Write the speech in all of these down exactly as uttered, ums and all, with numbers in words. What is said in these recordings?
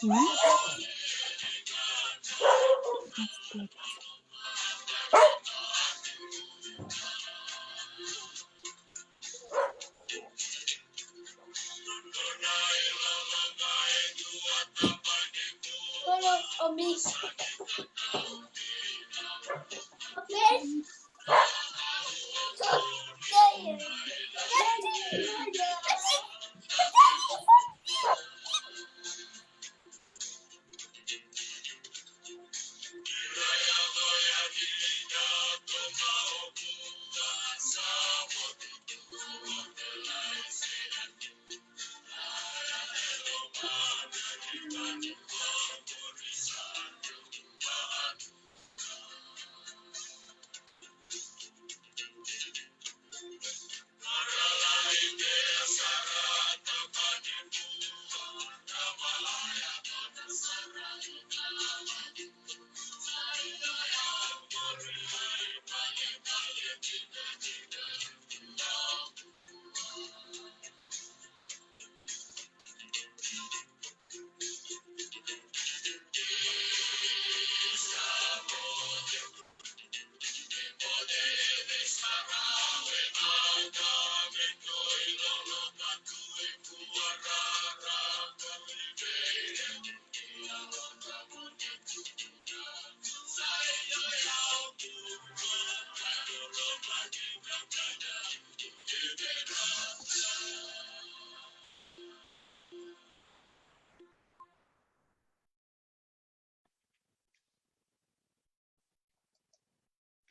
Hmm? That's good.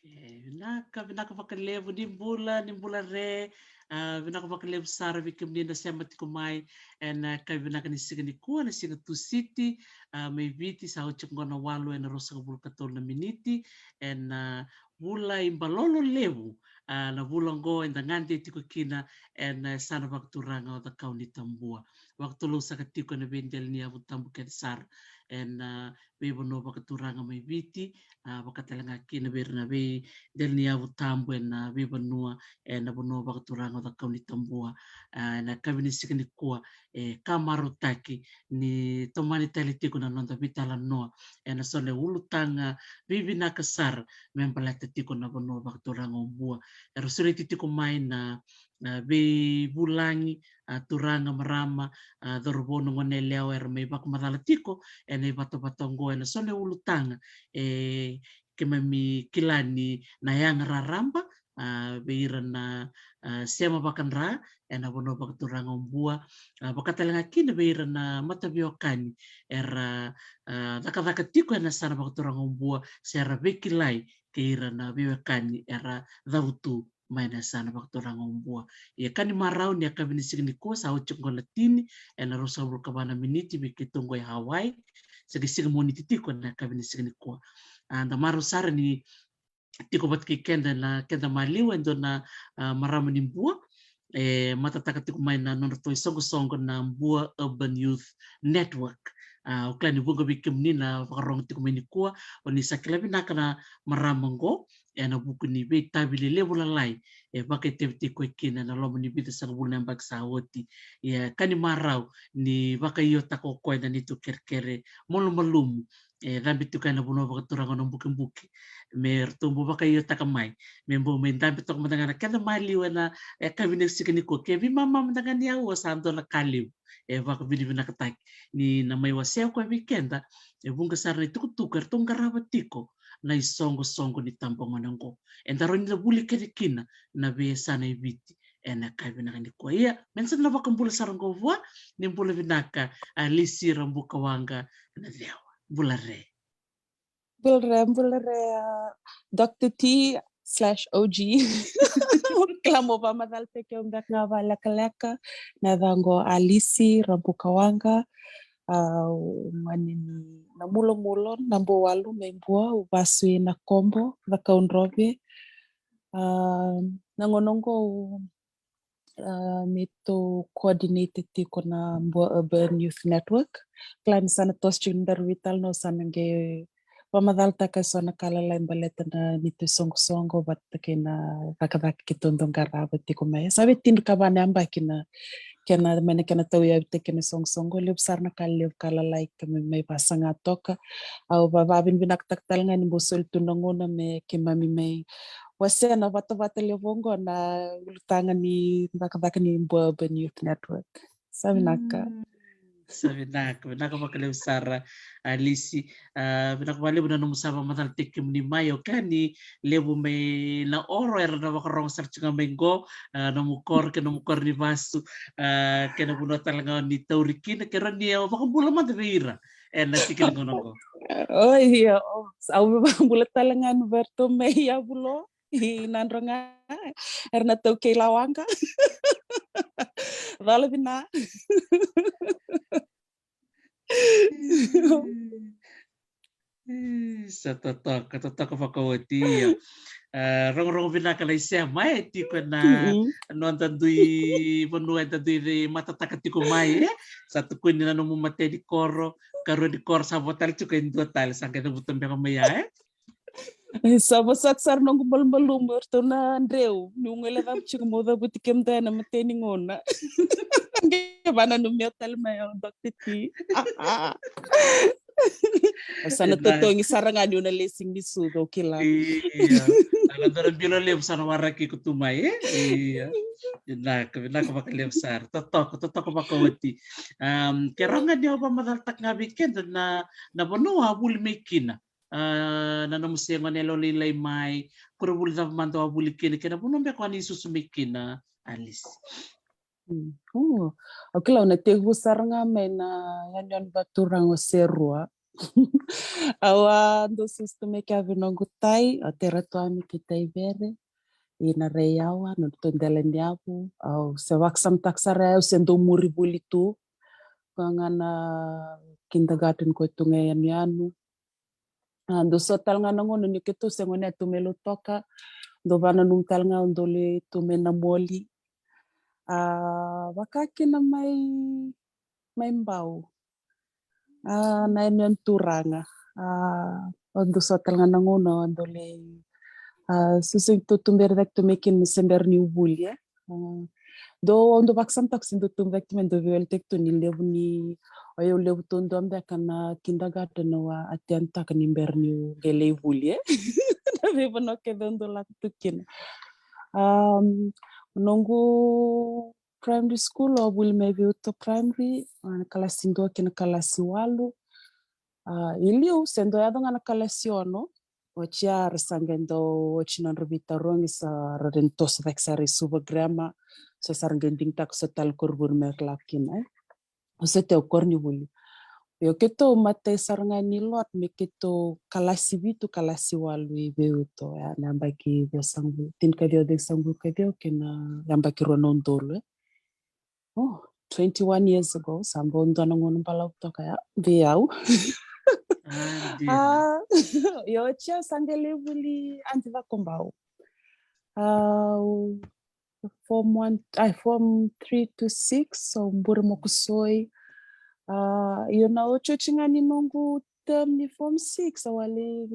E, vinaka, vinaka vakalevu, ni bula, ni bula re. A, vinaka vakalevu sara vei kemuni na sema tiko mai ena, a, yakavi vinaka ni siga nikua, na siga Tusiti, a, mai Viti, sa oti oqo na walu ena ruasagavulu ka tolu na miniti, ena, a, vula ibalolo levu, a, na vula oqo eda gade tiko kina ena, a, yasana vakaturaga o Cakaunitabua. Vakatulou saka tiko ena veidela ni yavu tabu kece sara ena, a, veivanua vakaturaga mai Viti, a, vaka tale ga kina vei ira na veidela ni yavu tabu ena, a, veivanua, ena vanua vakaturaga o Cakaunitabua. A, ena yakavi ni siga nikua, e ka marautaki ni tomani tale tiko na noda veitalanoa ena so na ulutaga vivinaka sara me baleta tiko na vanua vakaturaga o Bua. Era sureti tiko mai na, na veivulagi, a, turaga, marama, a, cauravou, na goneyalewa era mai vakamacala tiko ena ivatavata oqo ena so na ulutaga e keimami kila ni na yaga raraba, a, vei ira na, a, sema vakadra ena vanua vakaturaga o Bua, a, vaka tale ga kina vei ira na mataveiwekani era, a, cakacaka tiko ena yasana vakaturaga o Bua, se ra veikilai kei ira na veiwekani era cavutu mai na yasana vakaturaga o Bua. Ia ka ni marau ni yakavi ni siga nikua, sa oti oqo na tini ena ruasagavulu ka va na miniti vei keitou oqo e Hawaii, se qai siga Moniti tiko na yakavi ni siga nikua. A, da marau sara ni tiko vata kei keda na keda maliwa e dua na, a, marama ni Bua, e matataka tiko mai na nodratou isoqosoqo na Bua Urban Youth Network. A, au kila ni vuqa vei kemuni na vakarogo tiko mai nikua, o ni sa kila vinaka na marama oqo ena vuku ni veitavi lelevu lalai e vakaitavi tiko e kina ena loma ni vica sagavulu na yabaki sa oti. Ia ka ni marau ni vakaiotaka o koya na neitou kerekere malumalumu e cabe tiko ena vanua vakaturaga o Nabukebuke. Me ratou bau vakaiotaka mai me bau mai dabe toka mada ga na keda maliwa ena, e, yakavi ni siga nikua. Ke veimama mada ga ni aua, sa dua na ka levu e vakavinavinakataki ni na mai wasea o koya vei keda. E vuqa sara na itukutuku eratou qarava tiko na isoqosoqo ni tabagone oqo, eda rawa ni na vuli kece kina na veiyasana e Viti ena yakavi vinaka nikua. Ia, me da sa na vakabula sara oqo vua, ni bula vinaka, a, Lisi Rabukawaqa Nacewa. Bula re. Bula re, bula re, a, Doctor T slash O G. Kila mo vakamacalataki au beka ga vakalekaleka. Na yacaqu o Alisi Rabukawaqa. A, au gone ni Namulomulo, Nabuawalu, mai Bua, au vasu i Nakobo, Cakaudrove. A, na gauna oqo au, a, neitou coordinator tiko na Bua Urban Youth Network. Kila ni sa na toso tiko na daru veitalanoa, sa na qai vakamacalataka eso na ka lalai baleta na neitou isoqosoqo vata kei na cakacaka keitou dau qarava tiko mai. Sa vei tini ka va na yabaki na kena, mai na kena tauyavutaki na soqosoqo, levu sara na ka levu ka lalai ka me mai vasaga toka. Au vavinavinakataka tale ga ni bau soli tu na gauna me keimami mai wasea na vatavata levu oqo na ulutaga ni cakacaka ni Bua Urban Youth Network. Sa vinaka. Mm. Sa vinaka, vinaka vakalevu sara, Alisi. Ah, vinaka vakalevu na nomu sa vakamacalataki kemuni mai, au kila ni levu mai na oro era na vakarogo sara tu ga mai qo, ah, nomu koro kei nomu koro ni vasu, ah, kei na vanua tale ga ni tauri kina, kei rau ni o vakabula mada vei ira ena tiki ni gauna qo. O ia, o, au vakabula tale ga ni vei ratou mai Yavulo. I Nadroga, era na taukei Lawaqa. Cola vina. Ih, sa totoka, totoka vakaoti, io. Ah, rogorogo vinaka na isema e tiko ena, mm-mm, noda dui vanua, eda dui veimatataka tiko mai, e? Sa tukuni na nomu matai ni koro, karua ni koro, sa vo tale tiko e dua tale, sa qai cavuta beka mai ya, e? E, sa vosota sara noqu malumalumu, eratou na dreu niu guilecava tiko meu cavuti kemudou ena imatai ni gauna. Qai vananumi au tale mai o Doctor T. Au sa na totogi sara ga niu na lai sigi ni sucu, au kila. Io. Ala dua na bilo levu sa na waraki iko tu mai, e? Io. Vinaka, vinaka vakalevu sara. Totoka, totoka vakaoti. Am, ke rawa ga ni o vakamacalataka ga vei keda na, na vanua o a vuli mai kina. Ah, na nomu se gone yalewa lailai mai, koronivuli cava mada o a vuli kina, kei na vanua beka o a ni susu mai kina, Alisi? Mm. Oh, au kila au na tekivu sara ga mai na yanuyanu vakaturaga o Serua. Au a dau susu tu mai kea vei noqu tai, o Teratuami kei Taivere, i Naraiyawa, nodratou dela ni yavu. Au se vakasamataka sara, au se dau muri vuli tu. Koya ga na kindergarten koya tu ga e yanuyanu. A, dau so tale ga na gauna ni keitou se gone tu mai Lautoka, dau vananumi tale ga au dau lai tu mai Namoli. A, vaka kina mai, mai Bau. A, na yanuyanu turaga. A, au dau so tale ga na gauna au dau lai, a, susu tu, tu bera cake tu mai kina se bera niu vuli, e. A, dau, au dau vakasamataka se dau tu beka tu mai, dau veiwalitaki tu ni levu ni, o yau levu tu dua beka na kindergarten au a attend-taka ni bera niu qai lai vuli, e. Na veivanua kece au dau lako tu kina. Am, noqu primary school, au vuli mai Veiuto Primary, a, na kalasi dua kei na kalasi walu. A, i liu se dau yaco ga na kalasi ono, oti ya ra sa qai dau oti nodra veitarogi, sa ra rawa ni toso cake sara i Suva Grammar, so sa ra qai digitaka so tale na koronivuli me ra lako kina, e. Au sa tei au koronivuli. Io, keitou matai sara ga ni lot me keitou kalasi vitu, kalasi walu i Veiuto, ya, na yabaki ciwasagavulu, tinikaciwa ciwasagavulu kaciwa kei na yabaki rua na udolu, e. Oh, twenty-one years ago, sa bau dua na gauna balavu toka ya vei au. Ah, dina. Ah, io, oti ya sa qai lai vuli Adi Cakobau. Ah, form one, ai, form three to six, so bure mokusoi. Ah, io, na otioti ga ni noqu term ni form six, au a lai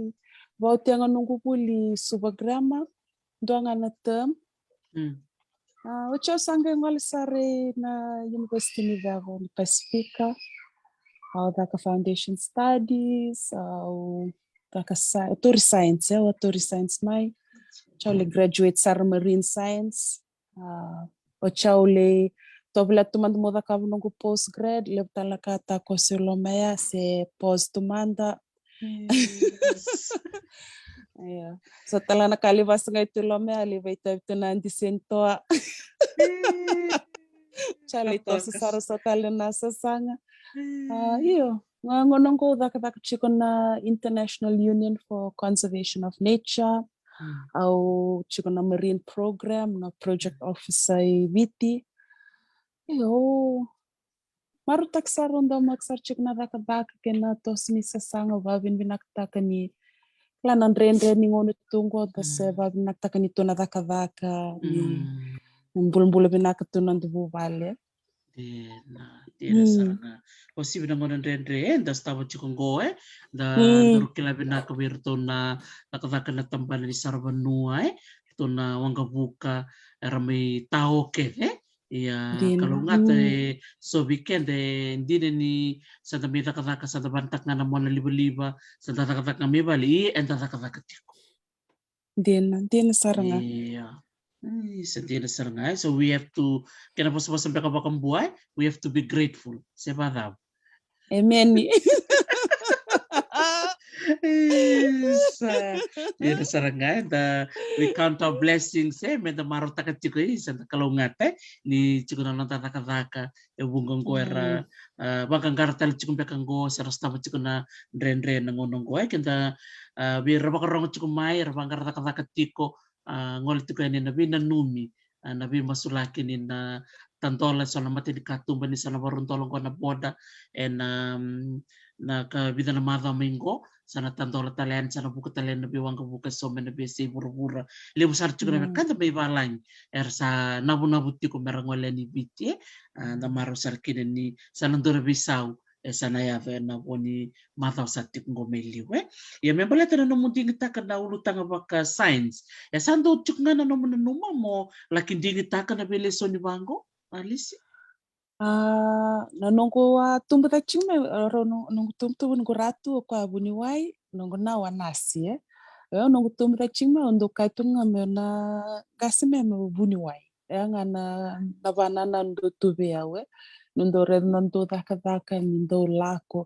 vakaotia ga noqu vuli Suva Grammar, dua ga na term. Mm. Ah, oti au sa qai gole sara ina University ni Veva ni Pasifika. Au caka foundation studies, au caka sci-, tauri science, e, au tauri science mai. Oti au lai graduate sara marine science. Ah, oti au lai tovolea tu mada meu cakava noqu post grad, levu tale na ka takoso i loma ya, se pause tu mada. Yes. Io. So tale na ka lai vasagai tu i loma ya, lai vakaitavi tu na Adi Senitoa. Mm. Oti au lai toso sara so tale na sasaga. Mm. Ah, io. Ga gauna qo au cakacaka tiko na International Union for Conservation of Nature. Mm. Au tiko na Marine Program, na project officer i Viti. Io, marautaka sara, au domaka sara tiko na cakacaka kei na toso ni sasaga, au vakavinavinakataka ni kila na dredre ni gauna tu qo, da se, mm, vakavinavinakataka ni tu na cakacaka, ni, mm, ni bulabula vinaka tu na noda vuvale. Dina, dina, mm, sara ga. O sivi na gauna dredre, e, da sotava tiko qo, e, da, mm, daru kila vinaka vei iratou na cakacaka na tabana ni saravanua, e, iratou na waqavuka, era mai tao kece, e, Ia, kalougata e so vei keda e dina ni sa da mai cakacaka, sa da vanataka ga na mona livaliva, sa da cakacaka ga mai vale, ia eda cakacaka tiko. Dina, dina sara ga. Ia. Sa dina sara ga. So we have to, kena vosavosa beka vakabua, we have to be grateful. Se vacava? Emeni. Isa. Dina sara ga, eda, we count our blessings, e, meda marautaka tiko, e, sa da kalougata, e, ni tiko na noda cakacaka e vuqa qo era vaqaqara tale tiko beka qo, se ra sotava tiko na dredre na gauna qo, e, keda, vei ira vakarogo tiko mai, era vaqara cakacaka tiko, gole tiko yani na veinanumi, na veimasulaki ni na tadola e so na matanikatuba ni sa na varudola qo na boda ena, na ka vica na macawa mai qo, sa na tadola tale yani, sa na vuka tale yani na veiwaqavuka e so mai na veiyasai vuravura. Levu sara tiko na wekada mai valagi era sa navunavu tiko mera gole yani i Viti, e. Da marau sara kina ni sa na dua na veisau e sa na yaco ena vo ni macawa sa tiko qo mai liu, e. Ia me baleta na nomu digitaka na ulutaga vaka science, e sa dau tiko ga na nomu nanuma mo laki digitaka na veilesoni vaqo, Alice? A, na noqu a tubu cake tiko mai, rau noqu tubutubu noqu ratu o koya vuniwai, noqu nau a nasi, e. Ia noqu tubu cake tiko mai au dau kaya tu ga meu na qase mai meu vuniwai. E ga na, na vanananu dau tu vei au, e. Ni dau raica na dau cakacaka ni dau lako.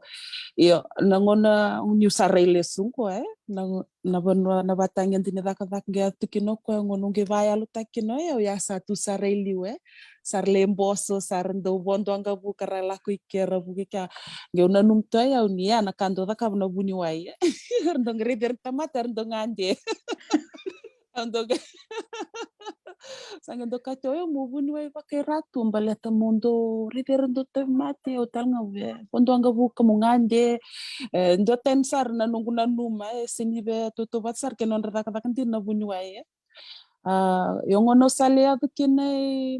Io, na gauna niu sa rai lesu qo, e. Na, na vanua, na vatagede ni cakacaka qai yaco tu kina o koya, gauna qai vayalotaki kina o yau, ia sa tu sara i liu, e. Sa ra lai boso, sa ra dau vodo waqavuka, ra lako i ke, ra vuki kea. Qai au nanuma tu o yau ni ia na ka dau cakava na vuniwai, e. Ra dau qai raici ira na tamata, ra dau gade. Au dau qai sa qai dau kaya tu o yau mo vuniwai vakairatu baleta mo dau raici ira dau tauvimate, au tale ga via vodo waqavuka mo gade. E dua tani sara na noqu nanuma, e, se ni via tautauvata sara kei na nodra cakacaka dina na vuniwai, e. A, io gauna au sa lai yaco kina i,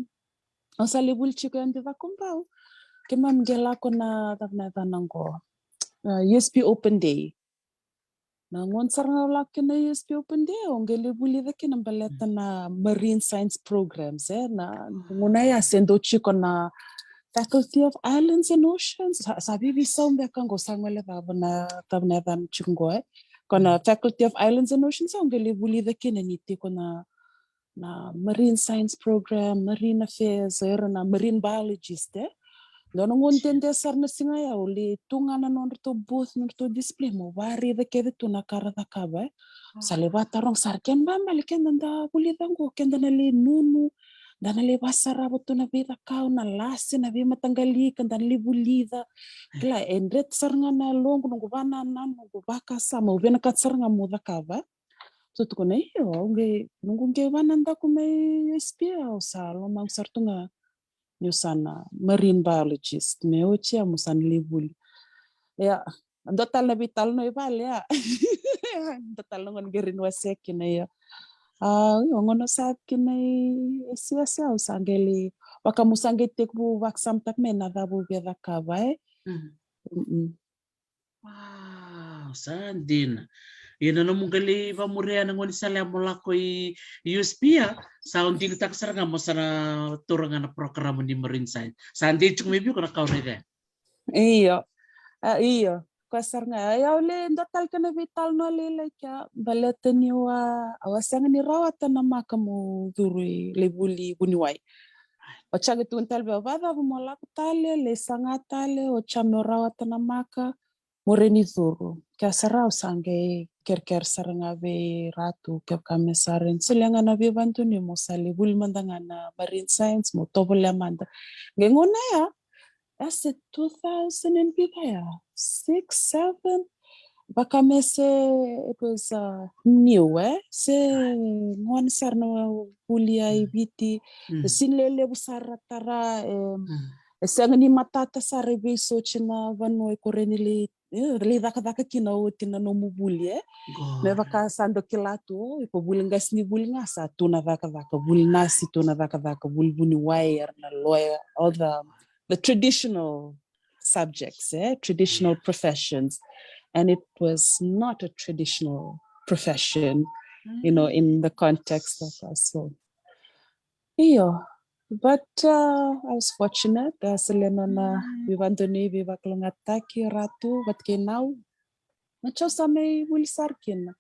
au sa lai vuli tiko e Cakobau, keimami qai lako na, cava na yacana qo, a, U S P Open Day. Na gauna sara ga au lako kina U S P Open Day, au qai lai vulica kina baleta na marine science programs, e, na gauna ya se dau tiko na Faculty of Islands and Oceans, sa, sa veiveisau beka qo, sa gole cava na, cava na yacana tiko qo, e. Ko na Faculty of Islands and Oceans, au qai lai vulica kina ni tiko na, na marine science program, marine affairs, era na marine biologist, e. Dua na gauna dede sara na siga ya, au lai tu ga na nodratou booth, nodratou display, mo varaica kece tu na ka ra cakava, e. Sa lai vataroga sara, kena ibalebale keda da vulica qo, keda na lai nunu, da na lai vasarava tu na veicakau, na lasi, na veimataqali ika, da na lai vulica. Kila, e dreti sara ga na yaloqu, noqu vanananu, noqu vakasama, au vinakata sara ga mo cakava. Sa tukuna, io, au qai, noqu qai vanadaku mai U S P, au sa lomaqu sara tu ga niu sa na marine biologist, me oti au mo sa na lai vuli. Ia, dua tale na veitalanoa i vale, ia. Dua tale na gauna qai rawa ni wasea kina, ia. A, io, gauna sa kina i S U S, au sa qai lai vaka, mo sa qai tekivu vakasamataka mai na cava au via cakava, e. Wow, sa dina. Ia na nomu qai lai vamuria na gaunisala ya mo lako i U S P, ia sa o digitaka sara ga mo sa na taura ga na program ni marine science. Sa dei tiko mai vei iko na ka o raica ya? Io. A, io. Koya sara ga. Ia au lai, dua tale kena veitalanoa lailai kea, baleta niu a, au a sega ni rawata na maka meu curu i lai vuli vuniwai. Oti a qai tukuna tale vei au, vakacava mo lako tale, lai saga tale, oti a meu rawata na maka meu rawa ni curu. Kea sara au sa qai kerekere sara ga vei Ratu kevaka me sa rawa ni solia ga na veivakadonui meu sa lai vuli mada ga na marine science, meu tovolea mada. Qai gauna ya, ya se two thousand and vica ya, six, seven, vaka me se, it was, uh, new, e? Se gone sara na vuli ya i Viti. Se sega ni levu sara tara, e, e sega ni matata sara e veisau oti na vanua iko rawa ni lai, e, lai cakacaka kina oti na nomu vuli, e? Me vaka sa dau kila tu, o, iko vuli qasenivuli ga sa tu na cakacaka, vuli nasi tu na cakacaka, vuli vuniwai, era na lawyer, all the, the traditional subjects, e? Traditional professions. And it was not a traditional profession, you know, in the context of us. So, io, But uh, I was fortunate. A sele nona veivadonui, veivakalougatataki, Ratu vata kei Nau. Na chau sa mai vuli sara kina.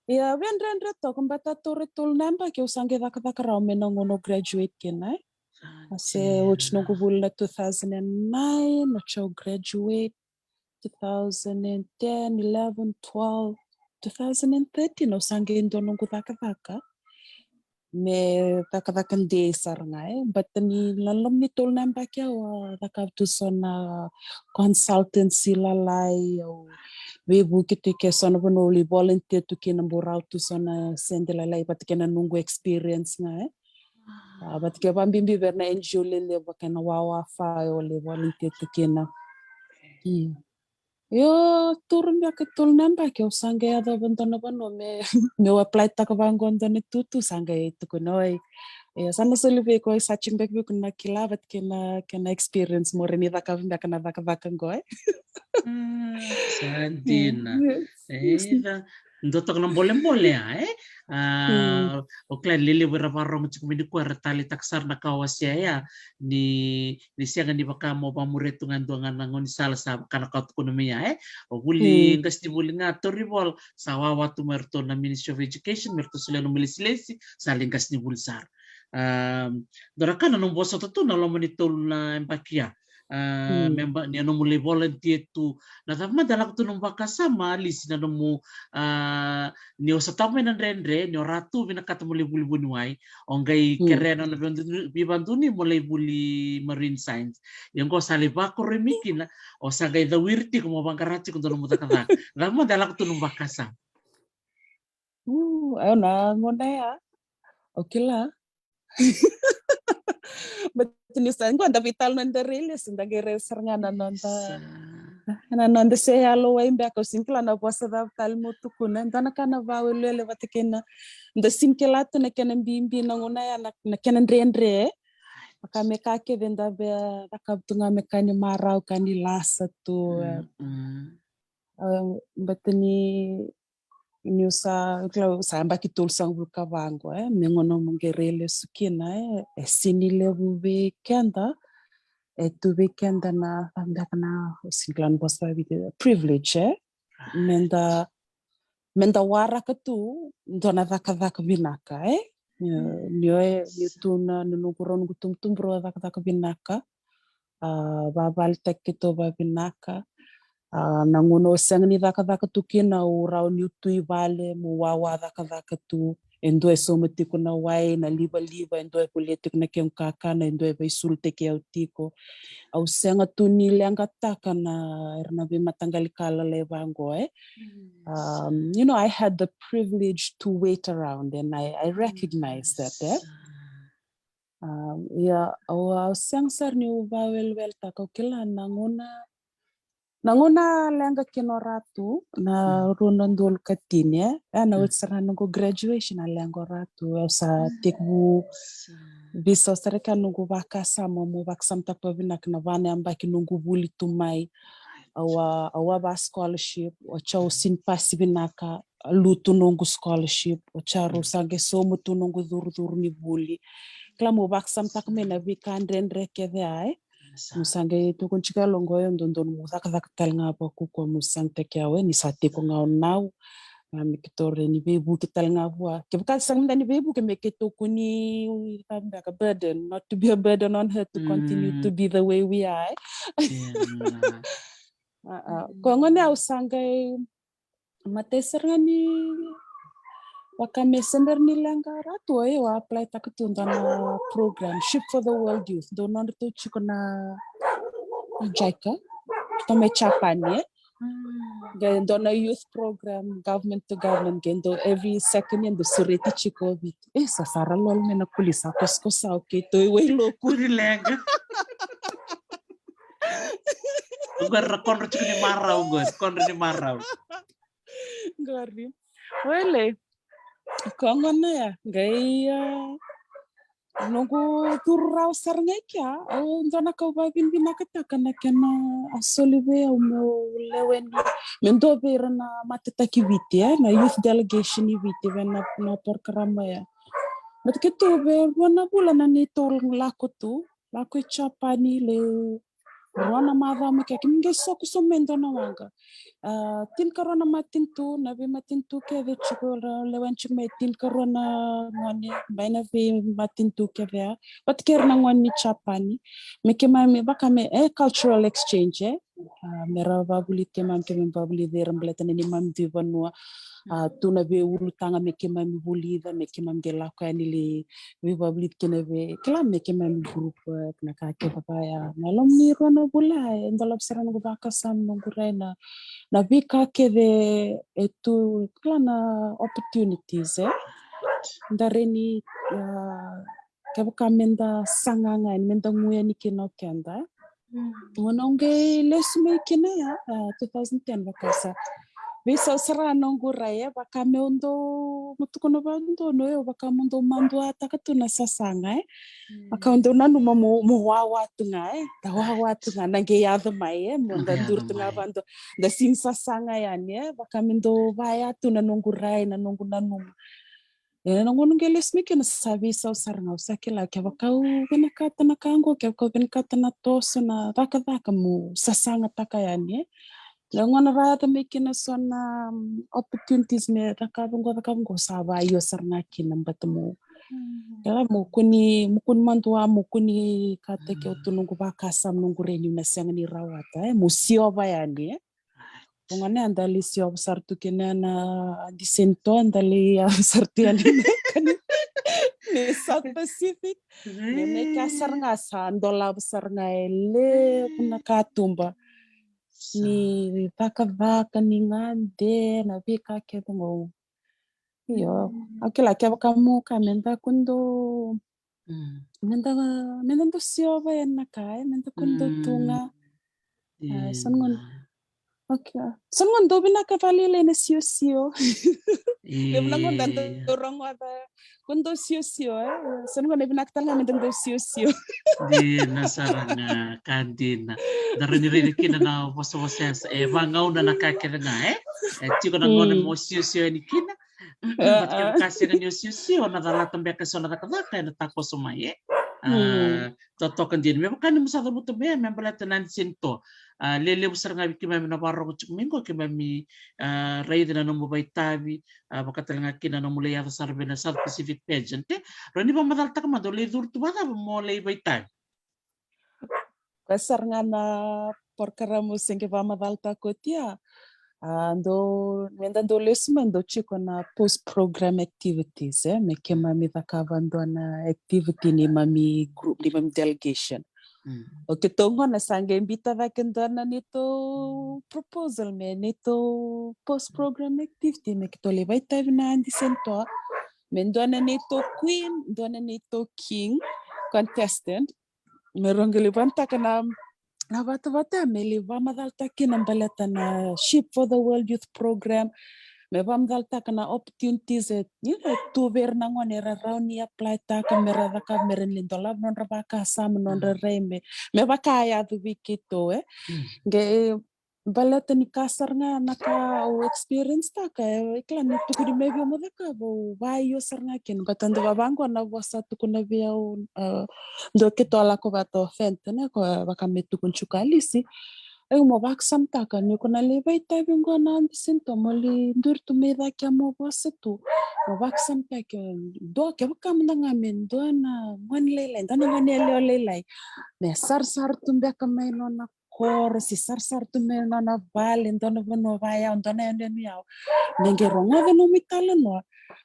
Ia, via dredre toka, bata tolu na yabaki au sa qai cakacaka rawa mai na gauna au graduate kina, e. A se oti noqu vuli na two thousand and nine, na chau graduate, two thousand and ten, eleven, twelve, two thousand and thirteen, au sa qai dua noqu cakacaka. Me cakacaka dei sara ga, e. But ni loloma ni tolu na yabaki au a cakava tu so na consultancy lalai, au veivuke tu ke so na vanua au lai volunteer tu kina, bau rawa tu so na sede lalai vata kei na noqu experience ga, e. A, vata kei vabibi vei ira na N G O lelevu vaka na WWF au lai volunteer tu kina. Io, tolu beka, tolu na yabaki au sa qai yacova dua na vanua me, meu apply taka vaqo dua na itutu, sa qai tukuna, oi. Io, sa na soli vei koya, sa tiko beka vei koya na kila vata kei na, kei na experience mo rawa ni cakava beka na cakacaka qo, e. Sa dina. E, da dua toka na bolebole ya, e? A, o kila ni lelevu era vakarorogo tiko mai nikua era taleitaka sara na ka o wasea ya, ni, ni sega ni vaka mo vakamuria tu ga e dua ga na gaunisala sa vaka na ka o tukuna mai ya, e? O vuli, qasenivuli ga, Torivola, sa wawa tu mai ratou na Ministry of Education, me ratou solia nomu ilesilesi, sa lai qasenivuli sara. A, dua na ka na nomu vosota tu na loma ni tolu na yabaki ya. A, me ba, ni nomu lai volunteer tu. Na cava mada e lako tu nomu vakasama, Lisi, na nomu, a, ni o sa tava mai na dredre, ni o Ratu vinakata mo lai vuli vuniwai, o qai kerea na nona veivadonui mo lai vuli marine science. Ia qo sa lai vakoroi mai kina, o sa qai cawiri tiko mo vaqara tiko dua nomu cakacaka. Cava mada e lako tu nomu vakasama? Au na gauna ya, o kila. But ni sa qo da veitalanoa, da railesu, da qai railesu sara ga na noda, na noda se yalowai beka, au sega ni kila na vosa cava tale mo tukuna. Dua na ka na vawelewele vata kei na, da sega ni kila tu na kena bibi na gauna ya, na, na kena dredre. Vaka me ka kece da via cakava tu ga me ka ni marau, ka ni lasa tu, e. But ni niu sa, kila, sa yabaki tolusagavulu ka va qo, e, me gauna mo qai railesu kina, e, e sega ni levu vei keda, e tu vei keda na, na, na, sega ni kila na vosa vakaViti, privilege, e? Meda, meda waraka tu dua na cakacaka vinaka, e? Ni o, e, niu tu na, na noqu rau noqu tubutubu rau a cakacaka vinaka, a, vavaletaki keitou vavinaka. A, na gauna o sega ni cakacaka tu kina, o rawa niu tu i vale mo wawa cakacaka tu. E dua e sauma tiko na wai, na livaliva, e dua e volia tiko na kequ kakana, e dua e veisulutaki au tiko. Au sega tu ni leqataka na, era na veimataqali ka lalai vaqo, e. Um, you know, I had the privilege to wait around and I, I recognize that, e. Um, ia, au, au sega sara niu vaweleweletaka, au kila na gauna, na gauna leqa kina o Ratu, na rua na udolu ka tini, e? E, na oti sara na noqu graduation a leqa o Ratu, au sa tekivu veisau sara kina noqu vakasama, mo vakasamataka vakavinaka na va na yabaki noqu vuli tu mai. Au a, au a va scholarship, o chau sega ni pasi vinaka, a lutu noqu scholarship, o chau sa qai sauma tu noqu curucuru ni vuli. Kila mo vakasamataka mai na veika dredre kece, e. Mo sa qai tukuni tiko e loma qo, e dodonu mo cakacaka tale ga vakaukaua, mo sa qai teki au, e, ni sa tiko ga o Nau. A, me keitou rawa ni veivuke tale ga vua. Kevaka sega mada ni veivuke, me keitou kua ni, cava beka, burden, not to be a burden on her, to continue to be the way we are, e. Ko gone au sa qai matai sara ga ni vaka me sebera ni leqa Ratu, au a apply taka tu dua na program, Ship for the World Youth, dua nodratou tiko na, na JICA, ratou mai Japan, e. Qai dua na youth program, government to government, qai dua every second year dau sureti tiko o Viti. E, sa sara lolo me na kulisa kosakosa, okay, tou i wai loku. Kuri leqa. Qori ra kodro tiko ni marau, qori kodro ni marau. Qori. Wele. Ko gona ya, qai, a, noqu curu rawa sara ga i kea, au dua na ka au vakavinavinakataka na kena a soli vei au meu lewe ni, meu dua vei ira na matataki Viti, e, na youth delegation i Viti vei na, na porokaramu ya. But keitou vei rua na vula na neitou lako tu, lako i Japani, le rua na macawa mai ke, keimami qai soko sobu mai dua na waqa. A, tinikarua na matanitu, na veimatanitu kece tiko ra lewa tiko mai, tinikarua na gone mai na veimatanitu kece ya. But kei ira na gone ni Japani, me keimami vaka me, e, cultural exchange, e. A, me ra vavulici keimami, keimami vavulici ira baleta na neimami dui vanua. A, tu na veiulutaga me keimami vulica, me keimami qai lako yani le veivavulici kina vei, kila, me keimami group work, na ka kece vaya. Na loma ni rua na vula e dolava sara noqu vakasama, noqu rai na, na veika kece e tu, kila, na opportunities, e. Da rawa ni, a, kevaka meda saga ga yani, meda gu yani kina o keda. Gauna au qai lesu mai kina ya, a, two thousand ten, vaka sa veisau sara noqu rai, e, vaka meu dau, meu tukuna vakadodonu, e, vaka meu dau maduataka tu na sasaga, e. Vaka au dau nanuma meu, meu wawa tu ga, e. Da wawa tu ga, na qai yaco mai, e, meu da duri tu ga vakadua, da sega ni sasaga yani, e. Vaka meu dau vaya tu na noqu rai, na noqu nanuma. E, na gauna qai lesu mai kina sa veisau sara ga, au sa kila, kevaka au vinakata na ka qo, kevaka au vinakata na toso, na cakacaka, meu sasagataka yani, e. Na gauna ra yaco mai kina so na, mm, opportunities me cakava qo, cakava qo, sa vaio sara ga kina, but meu, kila, meu kua ni, meu kua ni madua, meu kua ni kataki au tu noqu vakasama, noqu rai niu na sega ni rawata, e. Meu siova yani, e. Au gone, a, da lai siova sara tu kina na Adi Sento, da lai yaco sara tu yani na ka ni, ni South Pacific. Ni mai kea sara ga sa dolava sara ga e levu na katuba. Ni cakacaka, ni gade, na veika kece qo. Io, au kila kevaka meu kaya meda kua ni dau, meda, meda dau siova yani na ka, e, meda kua ni dau tu ga. A, sa na gauna, okay. Sa na gauna dau vinaka vakalailai na siosio. Levu na gauna da dau rogoca, kua ni dau siosio, e. Sa na gauna e vinaka tale ga meda dau siosio. Dina sara ga, ka dina. Da rawa ni raica kina na vosavosa ya, e, vagauna na ka kece ga, e. E tiko na gauna mo siosio yani kina. But kevaka sega ni o siosio, na calata beka eso na cakacaka ena takoso mai, e. A, totoka dina. Me vaka ni mo sa cavuta mai, e, me baleta na Adi Sento. A, lelevu sara ga vei keimami na vakarorogo tiko mai qo, keimami, a, raica na nomu vakaitavi, a, vaka tale ga kina na nomu lai yaco sara vei na South Pacific Pageant, e. Rawa ni vakamacalataka mada, o lai curu tu vakacava mo lai vakaitavi? Koya sara ga na program au se qai vakamacalataka oti ya. A, dau, meda dau lesu mai, dau tiko na post program activities, e, me keimami cakava dua na activity neimami group, neimami delegation. O keitou gona sa qai biuta cake dua na neitou proposal me neitou post program activity me keitou lai vakaitavi na Adi Sento. Me dua na neitou queen, dua na neitou king contestant. Me rau qai lai vakayagataka na, na vatavata ya me lai vakamacalataka kina baleta na Ship for the World Youth Program. Me vakamacalataka na opportunities e, you know, tu vei ira na gone era rawa ni apply taka me ra cakava me ra lai dolava nodra vakasama, nodra rai me, me vaka a yaco vei keitou, e. Qai baleta ni ka sara ga na ka au experience taka, e, kila ni tukuni mai vei au mo cakava, au vaio sara ga kina. Baleta dua vaqo na vosa tukuna vei au, a, dua keitou a lako vata o Fenton, e, koya vaka me tukuni tiko o Alisi. E, mo vakasamataka ni ko na lai vakaitavi qo na Adi Sento, mo lai duri tu mai cake mo vosa tu. Mo vakasamataka, dua, kevaka mada ga me dua na gone lailai, dua na gone yalewa lailai me sarasara tu beka mai nona koro, se sarasara tu mai nona vale, dua na vanua vayau, dua na yanuyanu yau, me qai rogoca nomu italanoa,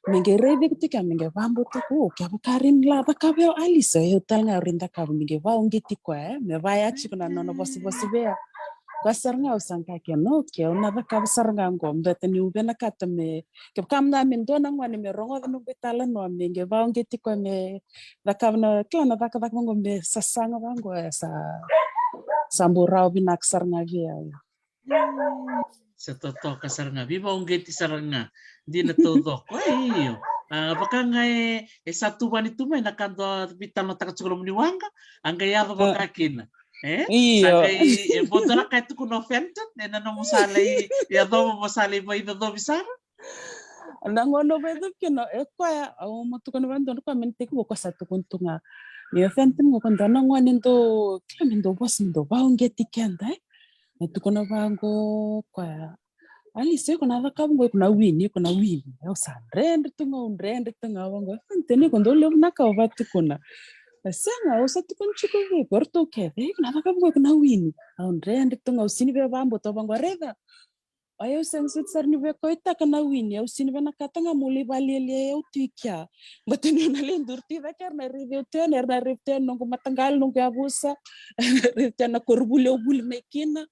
me qai raici iko tiko ya, me qai vakabauta, o, kevaka e rawa ni lai cakava o Alisi, o yau tale ga au rawa ni cakava. Me qai vakauqeti koya, e, me vaya tiko na nona vosavosa vei au. Koya sara ga au sa qai kaya, no, okay, au na cakava sara ga qo, baleta niu vinakata me, kevaka mada me dua na gone me rogoca noqu italanoa, me qai vakauqeti koya me cakava na, kila, na cakacaka vaqo me sasaga vaqo, e, sa, sa bau rawa vinaka sara ga vei au. Sa totoka sara ga, veivakauqeti sara ga. Dina taucoko, e, io. A, vaka ga e, e sa tuvani tu mai na ka dau veitalanoataka tiko loma ni waqa, a qai yaco vaka kina. E? Io. Sa qai, e, vo dua na ka e tukuna o Fenton, ena nomu sa lai, e, yacova mo sa lai vakaicocovi sara. Na gauna au via cuva kina, e koya, au mo tukuna vei dua na koya me na tekivu, o koya sa tukuna tu ga. Ni o fentim ga ko dua na gone dau, kila me dau vosa, me dau vauqeti keda, e. Na tukuna vaqo o koya. Alice, iko na cakava qo, iko na wini, iko na wini. Au sa dredre tu ga, au dredre tu ga, vaqo. Fentim, iko dau levu na ka o via tukuna. A sega, au sa tukuna tiko vei iko, o ratou kece, iko na cakava qo, iko na wini. Au dredre tu ga, au sini via vakabauta, vaqo, raica. Ai, au sega soti sara ni via kauaitaka na wini, au sini vinakata ga meu lai vakalialiai au tu i kea. Baleta niu na lai duri tu i cake, era na raici au tu yani, era na raici tu yani noqu mataqali, noqu yavusa, raici tu yani na koronivuli au vuli mai kina.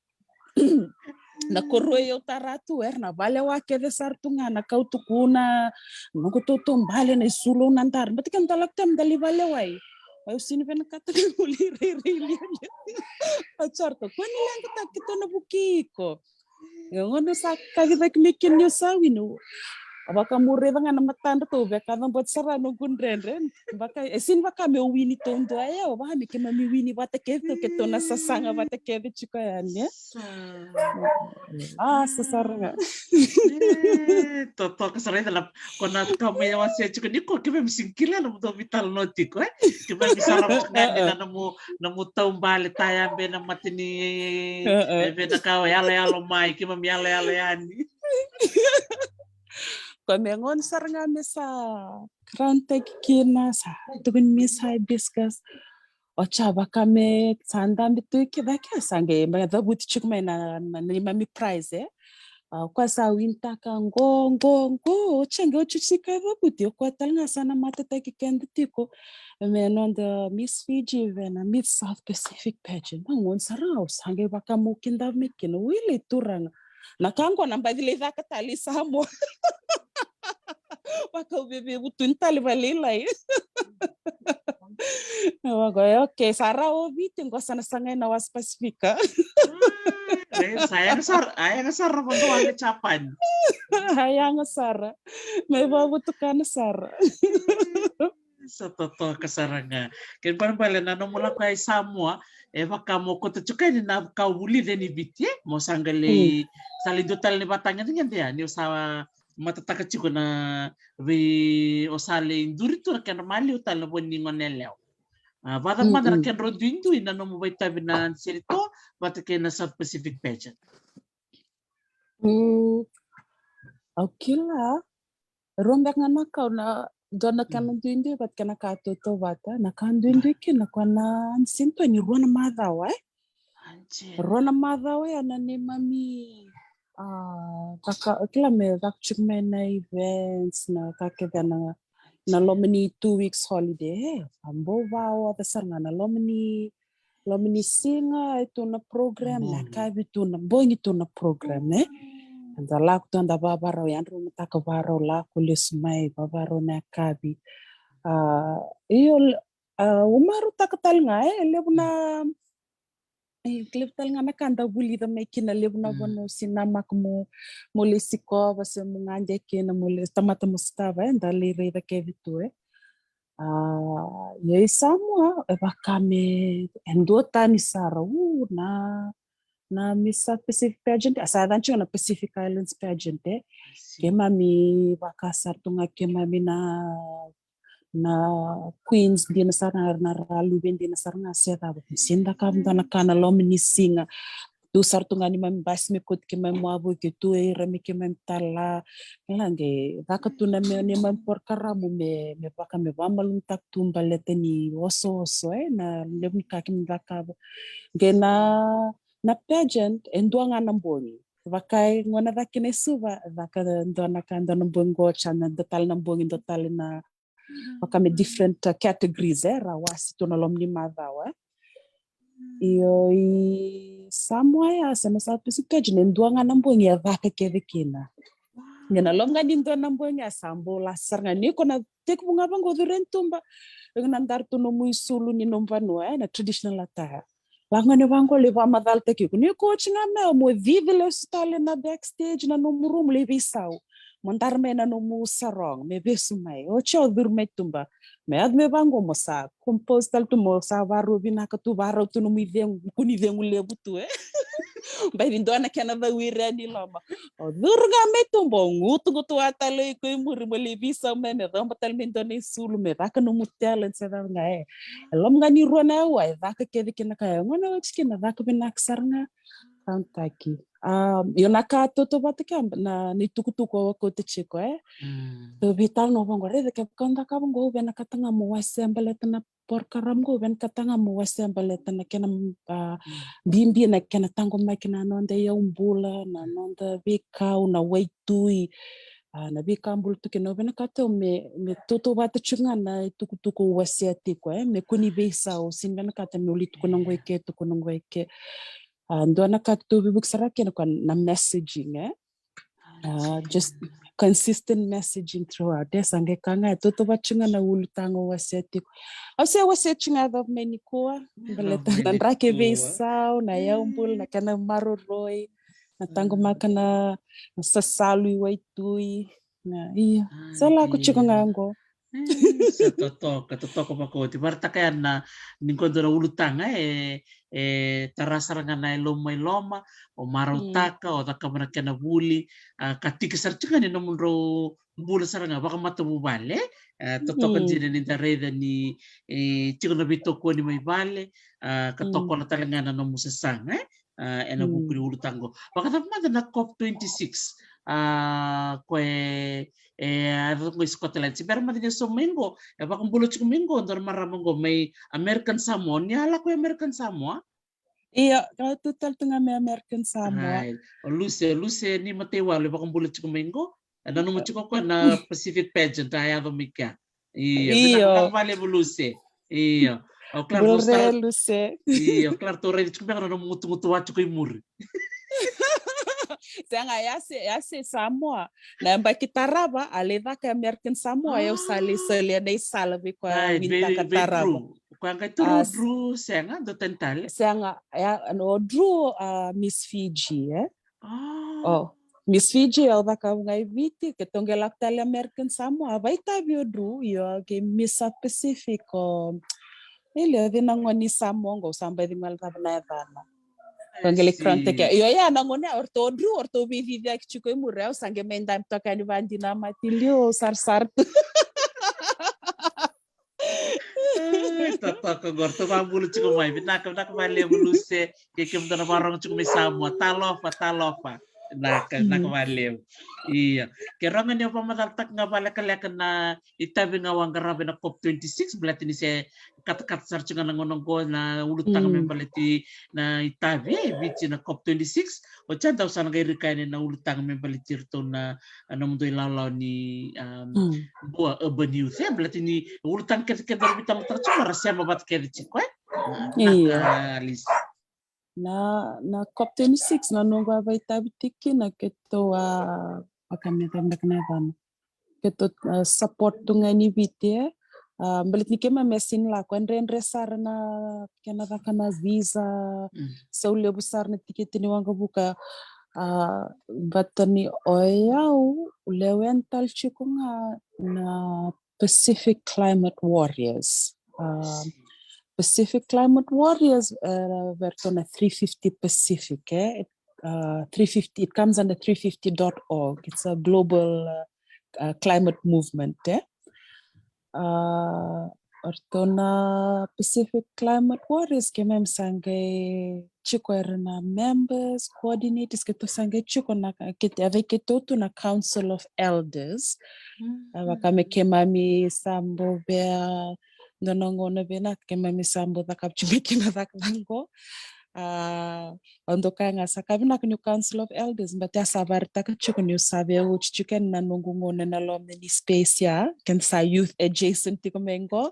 Na koroi au tara tu, era na vakalewa kece sara tu ga, na ka au tukuna, noqu tautaubale, na isulu au na dara. Baleta ke da lako tu yani me da lai vakalewai. Au sini vinakata ga meu lai rairai lialia. Au sa tukuna, kua ni leqataka, keitou na vukei iko. Ia gauna sa kacivaki mai kina niu sa wini, vaka meu raica ga na matadratou, via kacabote sara noqu dredre. Vaka, e sini vaka meu wini taudua, e, au vaka me keimami wini vata kece tu, keitou na sasaga vata kece tiko yani, e. Sa. A, sa sara ga. E, totoka sara, raica na, ko na ka mai au wasea tiko ni ko keimami sini kila na nomudou veitalanoa tiko, e. Keimami sarava tiko ga ni na nomu, nomu taubale, tayabe, na mata ni, e, e, vei na ka o yaloyalo mai, keimami yaloyalo yani. Koya me gauna sara ga me sa crown-taki kina, sa tukuni me sa hibiscus. Oti ya vaka me sa dabe tu i ke, vaka sa qai mai cavuti tiko mai na, na, na neimami prize, e. A, o koya sa winitaka qo, qo, qo, oti ya qai oti, oti ni ka e cavuti, o koya tale ga sa na matataki keda tiko. Me noda Miss Fiji vei na Miss South Pacific Pageant. Na gauna sara ga au sa qai vaka meu kidava mai kina, oi lai turaga. Na ka qo na baci lai caka tale i Samoa. Vaka au via veivutuni tale vakalailai. Vaka, e, okay, sa rawa o Viti, qo sa na sagai na wasa Pasifika. E, sa yaga sara, a yaga sara na vanua ni Japani. A yaga sara. Mai vakavutukana sara. Sa totoka sara ga. Kena ibalebale na nomu lako i Samoa, e vaka mo kauta tiko yani na ka o vulica ni Viti, e? Mo sa qai lai, mm, sa lai dua tale ni vatagedegede ya, ni o sa matataka tiko na vei, o sa lai duri tu na kedra maliwa tale na vo ni gone yalewa. A, vacava mada na, mm, kedra duidui na nomu vakaitavi na Serito vata kei na South Pacific Pageant? Mm, au kila, rua beka ga na ka, na dua na kena, mm, duidui vata kei na ka tautauvata. Na ka duidui kina ko na, ni sini tu ni rua na macawa, e? Rua na macawa ya na neimami, a, caka, kila me caka tiko mai na events, na ka kece na, na loma ni two weeks holiday, e. A bau vakaoca sara ga na loma ni, loma ni siga e tu na program, na yakavi tu na, bogi tu na program, e. Eda lako tu, eda vavarau, yadra mataka, varau, lako lesu mai, vavarau na yakavi. A, io, a, au marautaka tale ga, e, levu na, e, levu tale ga na ka da vulica mai kina, levu na vanua au sini namaka mo, mo lai sikova, se mo gade kina, mo lai tamata mo sotava, e, da lai raica kece tu, e. A, ia i Samoa, e vaka me, e duatani sara, u, na, na Miss South Pacific Pageant, a, sa yaca tiko na Pacific Islands Pageant, e. Keimami vaka sara tu ga keimami na, na queens dina sara, na, na ra luve dina sara ga se cava. Sini cakava dua na ka na loma ni siga. Tu sara tu ga neimami basi me kauti keimami wavoki tu, e ira me keimami tala. Kila qai caka tu na me, neimami porokaramu me, me vaka me vakamalumalumutaka tu baleta ni osooso, e, na levu ni ka keimami cakava. Qai na, na pageant e dua ga na bogi. Vaka e gauna caka kina i Suva, caka dua na ka, dua na bogi qo, sa na dua tale na bogi, dua tale na, vaka me different, uh, categories, e, ra wasi tu na loma ni macawa. Io, i Samoa ya, se na South Pacific Pageant, e dua ga na bogi e caka kece kina. Ia na loma ga ni dua na bogi ya sa bau lasa sara ga ni ko na tekivu ga vaqo, curu e tuba. Iko na dara tu nomu isulu ni nomu vanua, e, na traditional attire. Lako ga ni vaqo lai vakamacalataki iko. Ni ko oti ga mai, mo cici lesu tale na backstage na nomu room, lai veisau. Mo dara mai na nomu sarong, me vesu mai. Oti o curu mai tuba. Me yaco me vaqo mo sa compose tale tu, mo sa varau vinaka tu, varau tu nomu icegu, kua ni cegu levu tu, e. Bai ni dua na kena cawiri yani loma. O curu ga mai tuba, o gutugutu a tale iko i muri mo lai veisau mai me coba tale mai dua na isulu me caka nomu talent se cava ga e. E loma ga ni rua na aua e caka kece kina ka e gona oti kina caka vinaka sara ga. Countaki. Um, io na ka toto vata kea na ni tukutuku o kauta tiko e. Tou veitalanoa vaqo raica ke vaka o cakava qo au vinakata ga mo wasea baleta na program qo au vinakata ga mo wasea baleta na kena uh, bibi na kena taqomaki na noda iyaubula na noda veikau na waitui. Uh, na veika bula tu kina au vinakata au me, me toto vata tiko ga na itukutuku au wasea tiko e me kua ni veisau sini vinakata me uli tukuna qo i ke tukuna qo i ke. Uh, dua na ka tou veivuke sara kina koya na messaging e. Uh, just consistent messaging throughout e sa qai ka ga e toto vata tiko ga na ulutaga au wasea tiko. Au se wasea tiko ga cava mai nikua baleta na draki veisau na iyaubula na kena maroroi na taqomaka na sasalu i waitui. Na ia sa lako tiko ga qo. Sa totoka totoka vakaoti varataka ya na ni qo dua na ulutaga e e tara sara ga na e loma i loma o marautaka o cakava na kena vuli. A ka tiki sara tiko ga ni nomudrau bula sara ga vakamatavuvale. A totoka dina ni da raica ni e tiko na veitokoni mai vale. A ka tokona tale ga na nomu sasaga e ena vuku ni ulutaga qo. Vakacava mada na cop twenty six a ko e e a coko i Scotland se bera mada ni so mai qo e vakabula tiko mai qo dua na marama qo mai American Samoa ni a lako i American Samoa. Ia ka tu tale tu ga mai American Samoa. O Luse o Luse ni mataiwalu e vakabula tiko mai qo e nanuma tiko koya na Pacific pageant a yaco mai kea. Io vinaka valevu Luse. Io. Au klara tou raici tiko beka na nomu gutugutu a tiko i muri. Sega ya se ya se Samoa na yabaki tarava a lai caka American Samoa e au sa lai solia na isala vei koya vinaka tarava. Koya qai turu o Drew sega dua tani tale. Sega ya o Drew a Miss Fiji e. Oh, Miss Fiji au cakava ga i Viti ke tou qai lako tale American Samoa a vaitavi o Drew io ke Miss South Pacific o. Ili o cina goni Samoa qo sa bai cigale cava na yacana. Ko qai lai crown take io ya na gone o ratou o Drew o ratou veiciciaki tiko i muri au sa qai mai dami toka yani vadina mati liu sarasara tu. Totoka qo ratou vabula tiko mai vinaka vinaka valevu Luse. Ke kemudou na varogo tiko mai Samoa talofa talofa. Vinaka vinaka valevu. Io ke roga ni au vamacalataka ga valekaleka na itavi ga au a qarava ena cop twenty six baleta ni se katakata sara tiko ga na gauna oqo na ulutaga me baleti na itavi e Viti na cop twenty six. Oti a dau sa na qai rika yani na ulutaga me baleti iratou na nomudou ilawalawa ni bua urban youth e baleta ni ulutaga kecekece ra veitalanoataka tiko ra sema vata kece tiko e. Ia na na cop twenty six na noqu a vaitavi tiko kina keitou a vakameca beka na yacana. Keitou a support tu ga ni Viti e. A baleta ni keimami a sini lako e dredre sara na kena caka na visa. Sau levu sara na tikiti ni waqavuka. A vata ni o yau lewena tale tiko ga na Pacific Climate Warriors. Uh, Pacific Climate Warriors, uh, vei ratou na three fifty Pacific, eh? Uh, three fifty, it comes under three fifty dot org. It's a global uh, uh, climate movement, eh? Uh, o ratou na Pacific Climate Warriors, keimami sa qai tiko era na members, coordinators, keitou sa qai tiko na, keitou, a vei keitou tu na Council of Elders. A vaka me keimami sa bau vea dua na gauna vinaka keimami sa bau cakava tiko mai kina cakacaka qo. A, au dau kaya ga sa ka vinaka niu Council of Elders, but a sa varetaka tiko niu sa via oti tiko ena noqu gauna ena loma ni space ya, keda sa youth adjacent tiko mai qo.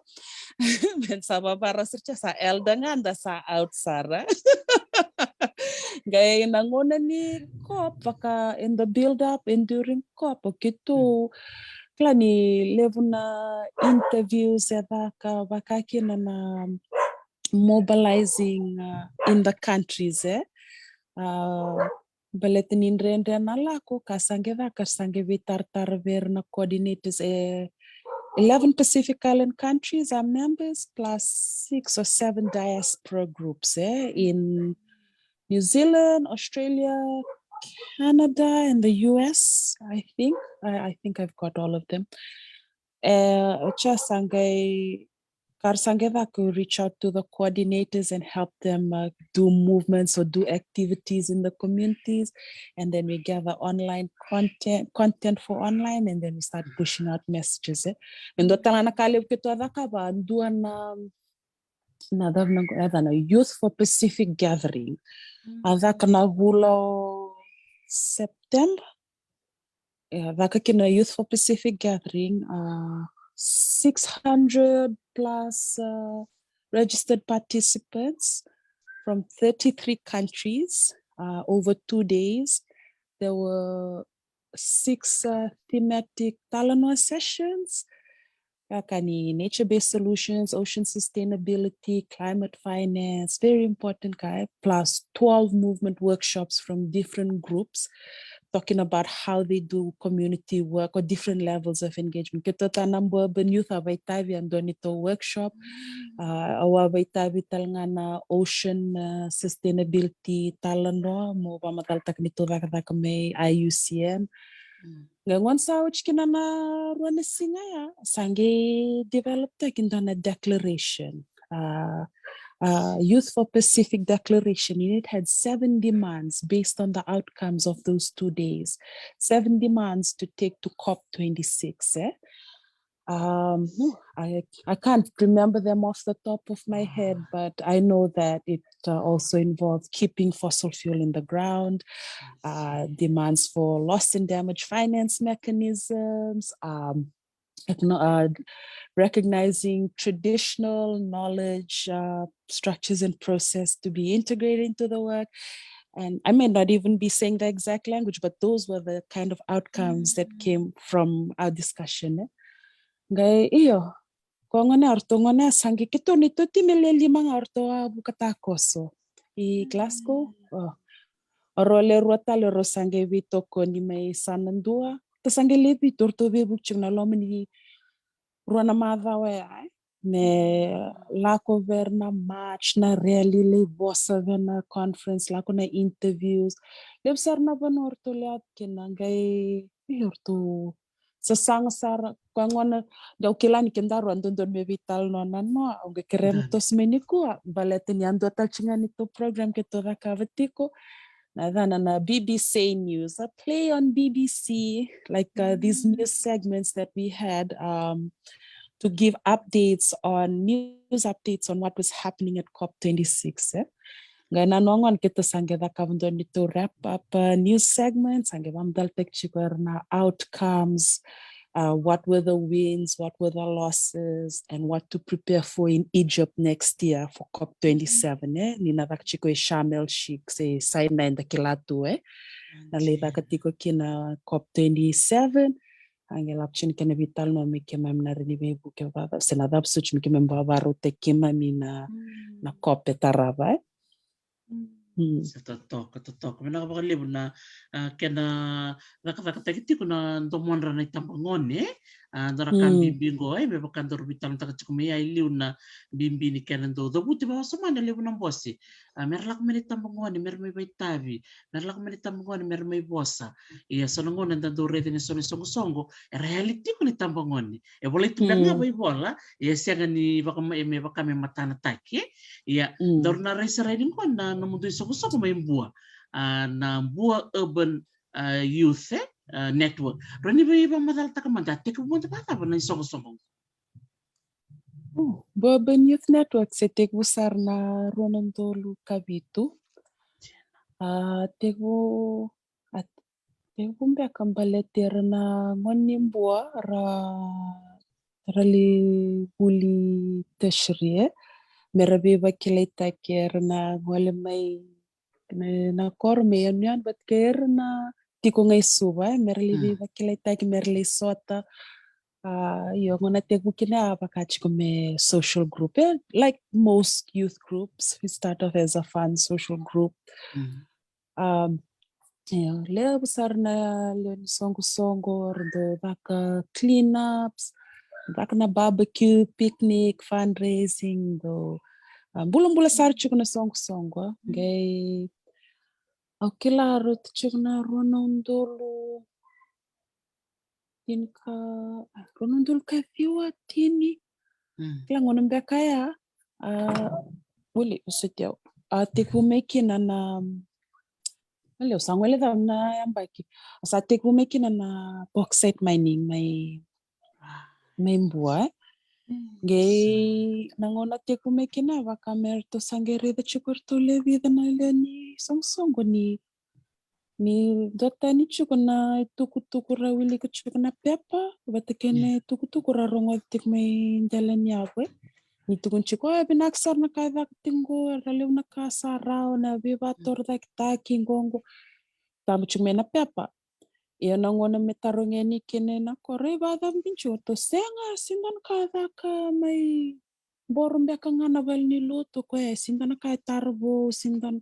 Me da sa vavara sara tiko sa elder ga da sa out sara. Qai na gauna ni cop vaka in the build up and during cop o keitou kila ni levu na interviews e caka vaka kina na mobilizing uh, in the countries eh. Uh, baleta ni dredre na lako ka sa qai caka sa qai veitaratara vei ira na coordinators e eleven Pacific Island countries are members plus six or seven diaspora groups eh, in New Zealand, Australia, Canada, and the U S, I think. I, I think I've got all of them. Uh, just sa qai, ka ra sa qai caka, reach out to the coordinators and help them, uh, do movements or do activities in the communities. And then we gather online content, content for online, and then we start pushing out messages, eh. Me dua tale na ka levu keitou a cakava, dua na, na, na, na Youth for Pacific Gathering. A caka na vula o September. Yeah, caka kina Youth for Pacific Gathering, uh, six hundred plus, uh, registered participants from thirty-three countries, uh, over two days. There were six, uh, thematic talanoa sessions. Ka ni nature-based solutions, ocean sustainability, climate finance, very important, ka, plus twelve movement workshops from different groups, talking about how they do community work or different levels of engagement. Keitou tale na Bourbon Youth a vakaitavi e dua neitou workshop. Uh, au a vakaitavi tale ga na ocean, uh, sustainability talanoa, mo vakamacalataka neitou cakacaka mai I U C N. Qai gauna sa oti kina na rua na siga ya, sa qai develop-taki e dua na declaration. Uh, uh, Youth for Pacific Declaration, and it had seven demands based on the outcomes of those two days. Seven demands to take to COP twenty-six, eh? Um, no, I, I can't remember them off the top of my head, but I know that it, uh, also involved keeping fossil fuel in the ground, uh, demands for loss and damage finance mechanisms, um, acknow-, uh, recognizing traditional knowledge, uh, structures and process to be integrated into the work. And I may not even be saying the exact language, but those were the kind of outcomes that came from our discussion, eh? Qai, io, ko gone, ratou gone sa qai, keitou neitou timi e lima ga ratou a vuka takoso i Glasgow. Oh. O rau le rua tale rau sa qai veitokoni mai Sanadua. Ratou sa qai le vitu ratou veivuke tiko ena loma ni rua na macawa ya, eh? Me lako vei ira na march, na rally, lai vosa vei ira na conference, lako na interviews. Levu sara na vanua ratou lai yaco kina, qai, io, ratou sasaga sara. Koya gona, dau kila ni kedaru a dodonu me veitalanoa na noa, au qai kerea me toso mai nikua, baleta ni a dua tale tiko ga neitou program keitou cakava tiko. Na yacana na B B C News, a play on B B C, like, uh, these news segments that we had, um, to give updates on, news updates on what was happening at COP twenty-six, eh? Qai na noa gona keitou sa qai cakava dua neitou wrap up, uh, news segments, sa qai vakamacalataki tiko era na outcomes, uh, what were the wins, what were the losses, and what to prepare for in Egypt next year for COP twenty-seven, eh? Ni na caka tiko e Sharm el Sheikh, se Sinai, da kila tu, eh? Na lai caka tiko kina COP twenty-seven. A qai lako tiko na kena veitalanoa me keimami na rawa ni veivuke vakacava, se na cava soti me keimami vakarautaki keimami na, na COP e tarava, eh? Mm. Sa totoka, totoka. Vinaka vakalevu na, ah, kena cakacakataki tiko na domodra na itabagone, eh? Ah, dua na ka bibi qo, eh, me vaka daru veitalanoataka tiko mai ya e liu na bibi ni kena dau cavuti vakawasoma na levu na bose. Ah, mera lako mai na itabagone, mera mai vakaitavi, mera lako mai na itabagone, mera mai vosa. Ia, so na gauna eda dau raica ni so na isoqosoqo era yali tiko na itabagone. E volai tu beka ga vakaivola, ia sega ni vaka me, me vaka me matanataki. Ia, daru na rai sara yani qo na nomudou isoqosoqo mai Bua. Ah, na Bua Urban, ah, Youth, eh, ah, Network. Rawa ni veivakamacalataka mada, tekivu mada vakacava na isoqosoqo? Oh, Bua Urban Youth Network se tekivu sara na rua na udolu ka vitu. Ah, tekivu, ah, tekivu beka baleti ira na gone ni Bua ra, ra lai vuli tertiary, eh? Mera veivakilaitaki ira na gole mai na, na koro me yanuyanu, but kei ira na tiko ga i Suva, eh, mera lai veivakilaitaki, mera lai sota. Ah, io, gauna tekivu kina ya a vaka tiko me social group, eh, like most youth groups, we start off as a fun social group. Um, io, levu sara na lewe ni soqosoqo, ra dau caka cleanups, caka na barbecue, picnic, fundraising, dau, ah, bulabula sara tiko na soqosoqo, eh. Qai Au kila rauta tiko na rua na udolu tini ka, a, rua na udolu ka ciwa, tini. Kila gauna beka ya, a, wili, o soti au. A tekivu mai kina na, na, levu sa gole cava na yabaki. A sa tekivu mai kina na bauxite mining mai, mai Bua, e. Qai na gauna tekivu mai kina, vaka me ratou sa qai raica tiko ratou lewe vica na lewe ni soqosoqo ni, ni dua tani tiko na itukutuku ra wilika tiko na pepa, vata kei na itukutuku ra rogoca tiko mai dela ni yavu, e. Ni tukuni tiko, e, vinaka sara na ka e caka tiko qo, era levu na ka sa rawa, na veivakatorocaketaki qo, qo. Tabu tiko mai na pepa. Ia na gauna me tarogi yani kina na koro, e, vakacava dina tiko? Ratou sega, sega dua na ka e caka mai Boro beka ga na valenilotu, o koya e sega dua na ka e taro vou, sega dua na.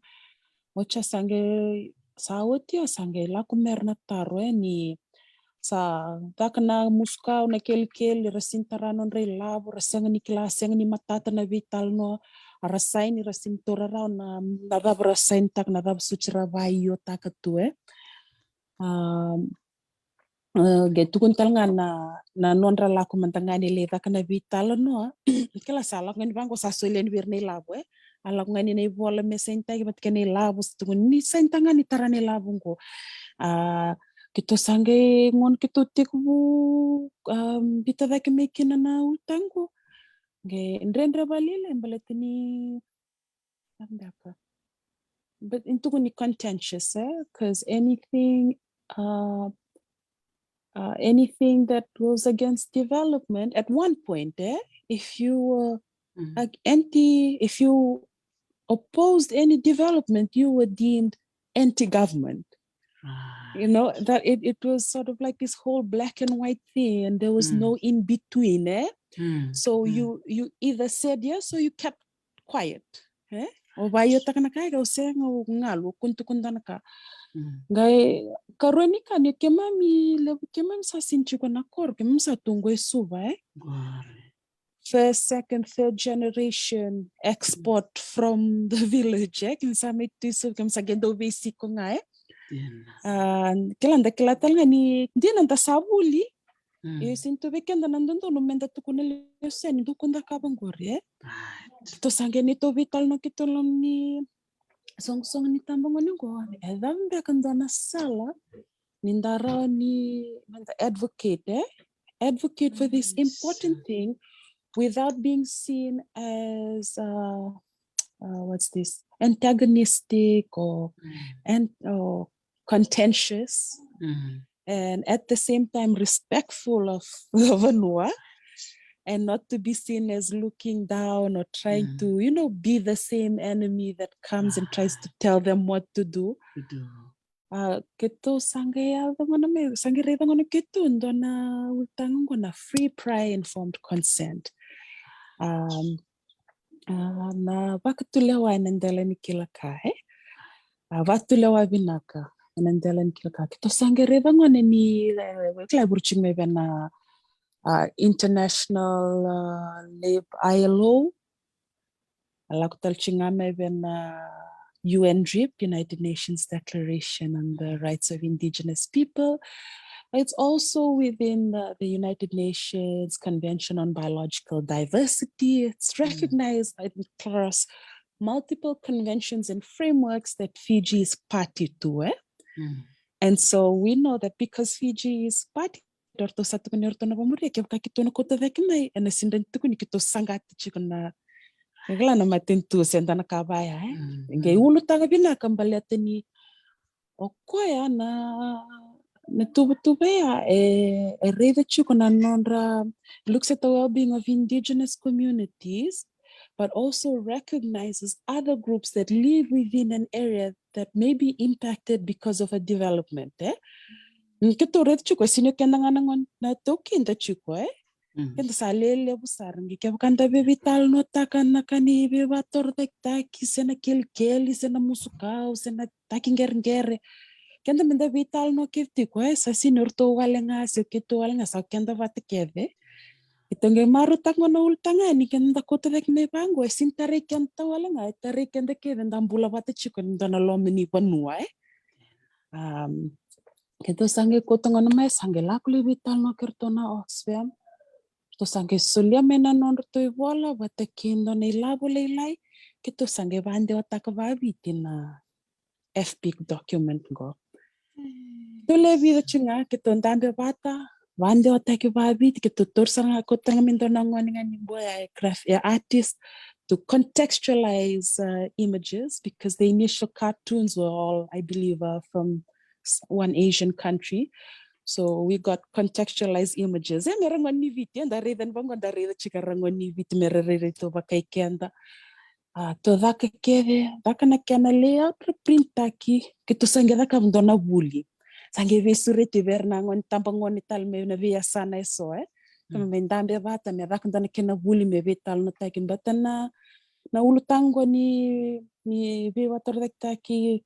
Oti a sa qai, sa oti a sa qai lako mai ra na taro, e, ni sa caka na musukau, na kelikeli, ra sega ni tara nodra ilavo, ra sega ni kila, sega ni matata na veitalanoa, a ra saini, ra sega ni taura rawa na, na cava ra sainitaka, na cava soti ra vaiotaka tu, e. A, e, qai tukuni tale ga na, na nodra lako mada ga ni lai caka na veitalanoa. Kila sa lako ga ni vaqo sa soli yani vei ira na ilavo, e. A lako ga ni na ivola me sainitaki vata kei na ilavo, sa tukuni ni sainitaka ga ni tara na ilavo qo. A, keitou sa qai gauna keitou tekivu, a, biuta cake mai kina na ulutaga qo. Qai dredre vakalailai baleta ni But in tukuni contentious, e? Because anything, uh, uh, anything that goes against development, at one point, e, if you were, like, anti, if you opposed any development, you were deemed anti-government. You know, that it, it was sort of like this whole black and white thing, and there was no in between, e? So you, you either said yes or you kept quiet, e? O vaiotaka na ka, o sega, o galu, o kua ni tukuna dua na ka. Qai karua ni ka ni keimami levu, keimami sa sega ni tiko na koro, keimami sa tu qo e Suva, e? First, second, third generation export from the village, e? Keimami sa mai tu e Suva, keimami sa qai dau veisiko ga, e? A, kila, da kila tale ga ni dina da sa vuli. Ia e sega ni tu vei keda na dodonu meda tukuna lesu yani, dou kua ni cakava qori, e? Keitou sa qai neitou veitalanoa keitou loma ni soqosoqo ni tabagone qo, e cava beka dua na sala ni da rawa ni meda advocate, e? Advocate for this important thing without being seen as, uh, uh, what's this, antagonistic or, and, or contentious, and at the same time respectful of the vanua, and not to be seen as looking down or trying to, you know, be the same enemy that comes and tries to tell them what to do. A, keitou sa qai yaco gona mai, sa qai raica gona keitou dua na ulutaga qo na free, prior, informed consent. Um, a, na vakatulewa ena dela ni kila ka, e? A, vakatulewa vinaka ena dela ni kila ka. Keitou sa qai raica gona ni, e, kila e vuru tiko mai vei na, a, International, a, Lab, I L O. A lako tale tiko ga mai vei na U N DRIP, United Nations Declaration on the Rights of Indigenous People. It's also within the, the United Nations Convention on Biological Diversity. It's recognized across multiple conventions and frameworks that Fiji is party to, e? And so we know that because Fiji is party, ratou sa tukuni ratou na vamuria, kevaka keitou na kauta cake mai, ena sega ni tukuni keitou saqata tiko na, e, kila, na matanitu se dua na ka vaya, e? Qai ulutaga vinaka baleta ni o koya na, na tuvatuva ya, e, e raica tiko na nodra, looks at the well-being of indigenous communities, but also recognizes other groups that live within an area that may be impacted because of a development, e? Ni keitou raica tiko, e sega ni o keda ga na gone, na taukida tiko, e? Keda sa lelevu sara, qai kevaka da veiveitalanoataka na ka ni veivakatorocaketaki, se na kelikeli, se na musukau, se na taki qereqere. Keda meda veitalanoa kece tiko, e, sa sega ni o ratou wale ga, se o keitou wale ga, sa o keda vata kece. Keitou qai marautaka gona na ulutaga ni keda da kauta cake mai vaqo, e sega ni tarai keda tale wale ga, e tarai keda kece da bula vata tiko ena dua na loma ni vanua, e? Um, keitou sa qai kauta gona mai, sa qai lako lai veitalanoa kei ratou na Oxfam. Ratou sa qai solia mai na nodratou ivola vata kei dua na ilavo lailai. Keitou sa qai vakadewataka vakaviti na F pic document qo. Tou lai vica tiko ga, keitou dabe vata, vakadewataki vakaviti, keitou taura sara ga, kauta ga mai dua na gone ga ni boy, a graph, a artist, to contextualize uh, images, because the initial cartoons were all, I believe, uh, from s- one Asian country. So we got contextualized images. E, me ra gone ni Viti, e, da raica ni vaqo, da raica tiko ra gone ni Viti, me ra rairai tu vakai keda. A, tou caka kece, caka na kena layout, ra printaki, keitou sa qai caka dua na vuli. Sa qai veisureti vei ira na gone, tabagone tale mai na veiyasana eso, e. Tou mai dabe vata, me caka dua na kena vuli, me veitalanoataki, baleta na, na ulutaga ni, ni veivakatorocaketaki,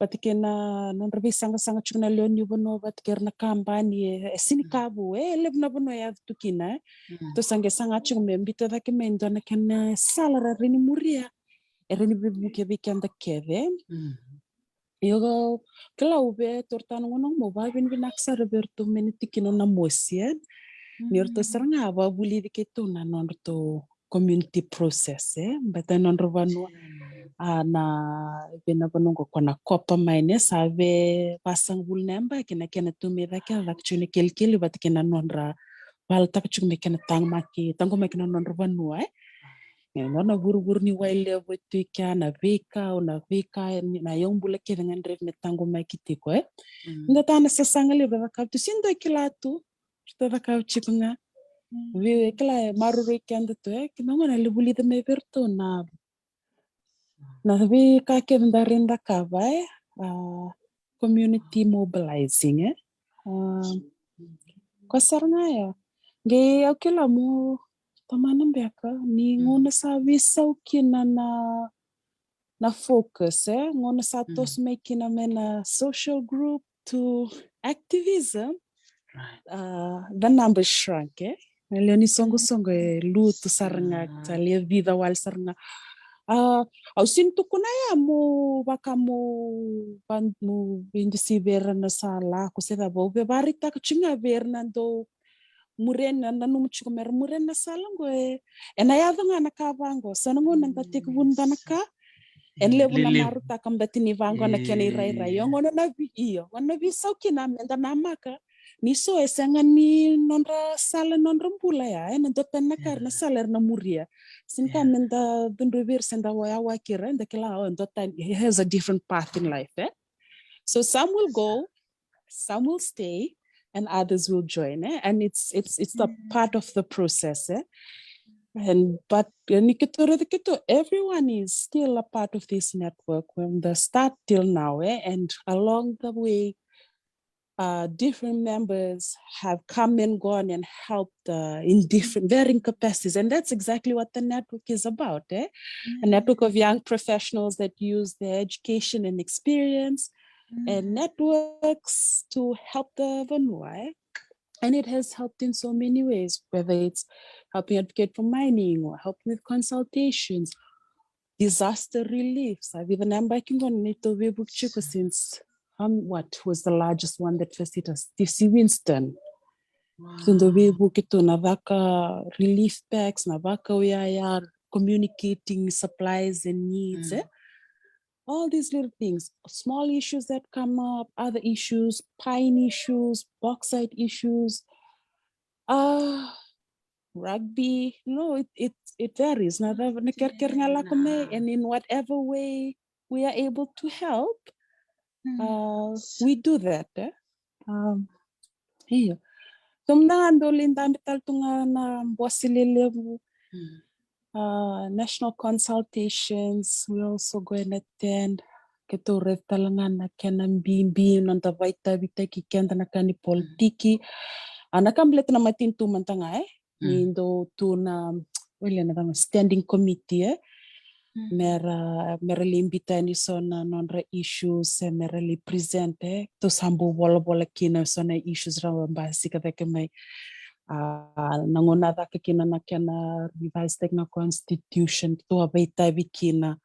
vata kei na nodra veisaqasaqa tiko na lewe ni vanua vata kei ira na kabani, e, e sega ni ka vou, e levu na vanua e yaco tu kina, e. Tou sa qai saga tiko me biuta cake mai dua na kena sala ra rawa ni muria, e rawa ni veivuke vei keda kece. Io, kila, au via taura tale na gauna qo meu vakavinavinaka sara vei iratou mai na tikina o Namosi, e. Ni ratou sara ga vakavulici keitou na nodratou community process, e, baleta na nodra vanua. A, na, vei na vanua qo ko na Copper Mine, e, sa ve vasagavulu na yabaki na kena tu mai cake, a caka tiko na kelikeli vata kei na nodra valataka tiko me kena taqomaki, taqomaki na nodra vanua, e. E, nona vuravura ni wai levu e tu i kea, na veikau, na veika, e, ni, na yaubula kece ga e rawa me taqomaki tiko, e. Eda tana sasaga levu e cakava tu, sega ni dua e kila tu, ratou cakava tiko ga. Vei, e kila, e maroroi keda tu, e, keda gona lai vulica mai vei iratou na, na veika kece da rawa ni cakava, e, a, community mobilizing, e. A, ko sara ga ya. Qai au kila mo tomana beka, ni gauna sa veisau kina na, na focus, e, gauna sa toso mai kina mai na social group to activism, a, the numbers shrunk, e. Na lewe ni soqosoqo e lutu sara ga, sa lewe vica wale sara ga. A, au sega ni tukuna ya mo vaka mo, va, mo veidusi vei ira na sa lako se cava, au via vakaraitaka tiko ga vei ira na dau muria, na nanuma tiko me ra muria na sala qo, e, ena yaco ga na ka vaqo. So na gauna da tekivu dua na ka, ena levu na marutaka, baleta ni vaqo na kena irairai. Io, gauna na vei, io, gauna na veisau kina, meda namaka ni so e sega ni nodra sala, nodra bula ya, e, na dua tani na ka era na sala era na muria. Sega ni ka meda cudruvi ira se da wayawaki ira, eda kila, o, dua tani, he has a different path in life, e. So some will go, some will stay, and others will join, e. And it's, it's, it's the part of the process, e. And, but, e, ni keitou raica keitou, everyone is still a part of this network from the start till now, e. And along the way, uh, different members have come and gone and helped, uh, in different, varying capacities. And that's exactly what the network is about, e. A network of young professionals that use their education and experience and networks to help the vanua, e. And it has helped in so many ways, whether it's helping advocate for mining or helping with consultations, disaster relief. Sa vica na yabaki qo na neitou veivuke tiko since, um, what was the largest one that first hit us? T C Winston. Wow. So dau veivuke tu na caka relief packs, na vakaoyaoya, communicating supplies and needs, e. All these little things, small issues that come up, other issues, pine issues, bauxite issues, uh, rugby. No, it, it, it varies. Na, na, na kerekere ga lako mai, and in whatever way we are able to help, uh, we do that, e. Um, io. So mada ga dau lai dabe tale tu ga na bose lelevu. Uh, national consultations, we also go and attend. Keitou raica tale ga na kena bibi, noda vakaitavitaki keda na ka ni politiki. A, na ka baleta na matanitu mada ga, e. Ni dau tu na, wele na cava, standing committee, e. Mera, mera lai biuta yani so na nodra issues, e, mera lai present, e. Tou sa bau volavola kina so na issues ra basika cake mai. A, na gauna caka kina na kena revise taki na constitution, tou a vakaitavi kina.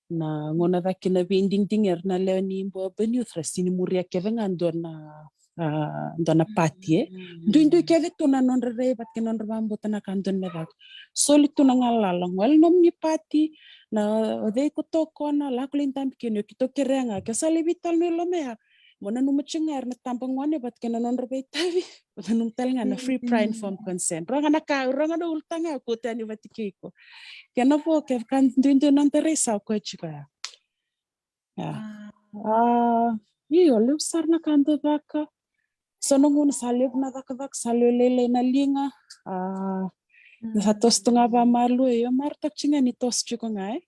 Na gauna cake na veidigidigi era na lewe ni Bua Urban Youth ra sini muria kece ga dua na, a, dua na party, e. Duidui kece tu na nodra rai vata kei na nodra vakabauta na ka dodonu me caka. Soli tu na galala, gole nomuni party, na o cei ko tokona, lako lai dabe kina, o keitou kerea ga, ke sa lai veitalanoa i loma ya. Mo nanuma tiko ga era na tabagone vata kei na nodra veitavi. Mo nanuma tale ga na free, prior informed consent. Rua ga na ka, rua ga na ulutaga au kauta yani vata kei iko. Kena vo, kevaka duidui na noda rai sa koya tiko ya. Ya. A, io, levu sara na ka dau caka. So na gauna sa levu na cakacaka, sa lewe lailai na liga. A, na sa toso tu ga vamalua, io, marautaka tiko ga ni toso tiko ga, e.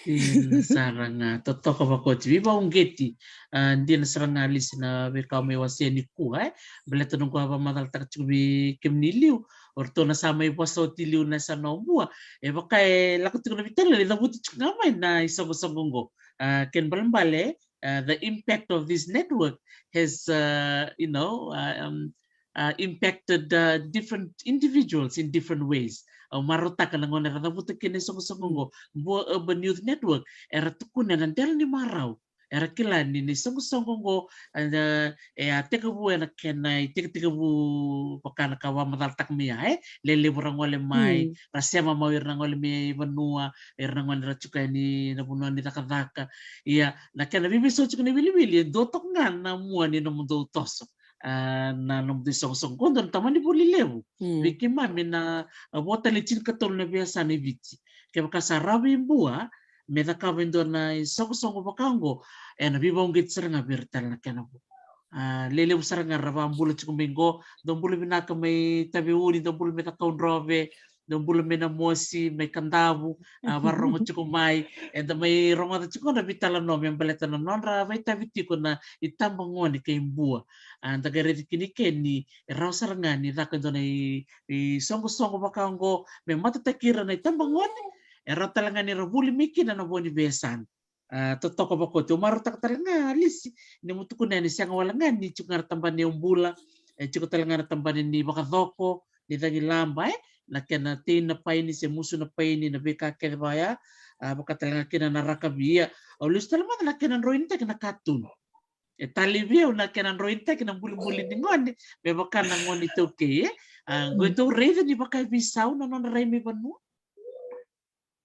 Dina sara ga, totoka vakaoti, veivakauqeti. A, dina sara ga, Lisi, na veika o mai wasea nikua, e. Baleta noqu a vakamacalataka tiko vei kemuni liu, o ratou na sa mai vosa oti liu na yasana o Bua. E vaka e lako tiko na veitalanoa, e cavuti tiko ga mai na isoqosoqo oqo. A, kena ibalebale, uh, the impact of this network has, uh, you know, uh, um, uh, impacted, uh, different individuals in different ways. Au marautaka na gauna era cavuta kina na isoqosoqo oqo, Bua Urban Youth Network, era tukuna ena dela ni marau. Era kila ni na isoqosoqo oqo, uh, e a tekivu ena kena itekitekivu vaka na ka vakamacalataka mai ya, e? Lelevu ra gole mai, ra sema mai o ira na gole mai vanua, ira na gone ra tiko yani na vanua ni cakacaka. Ia, na kena veiveisau tiko na iwiliwili, e dua toka ga na mua ni nomudou toso. A, na nomudou isoqosoqo, qo dua na tamani vuli levu vei keimami na, a, vo tale tinikatolu na veiyasana e Viti. Kevaka sa rawa vei Bua me cakava e dua na isoqosoqo vaka oqo, ena veivakauqeti sara ga vei ira tale na kena vo. A, lelevu sara ga ra vakabula tiko mai qo, dou bula vinaka mai Taveuni, dou bula mai Cakaudrove, dou bula mai Namosi, mai Kadavu, a, vakarorogo tiko mai, eda mai rogoca tiko na veitalanoa me baleta na nodra vakaitavi tiko na itabagone kei Bua. A, da qai raica kina i ke ni e rawa sara ga ni caka e dua na i, isoqosoqo vaka oqo me matataki ira na itabagone, e rawa tale ga ni ra vuli mai kina na vo ni veiyasana. A, totoka vakaoti. Au marautaka tale ga, Lisi, ni mo tukuna yani, sega wale ga ni tiko ga na tabana ni yaubula, e tiko tale ga na tabana ni vakacoko, ni cagilaba, e, na kena tei na paini se musu na paini, na veika kece vaya, a, vaka tale ga kina na rakavi. Ia, au lesu tale mada na kena droinitaki na katuni. E talevi au na kena droinitaki na bulibuli ni gone me vaka na gone iTaukei, e. A, qo e tou raica ni vaka e veisau na nodra rai mai vanua.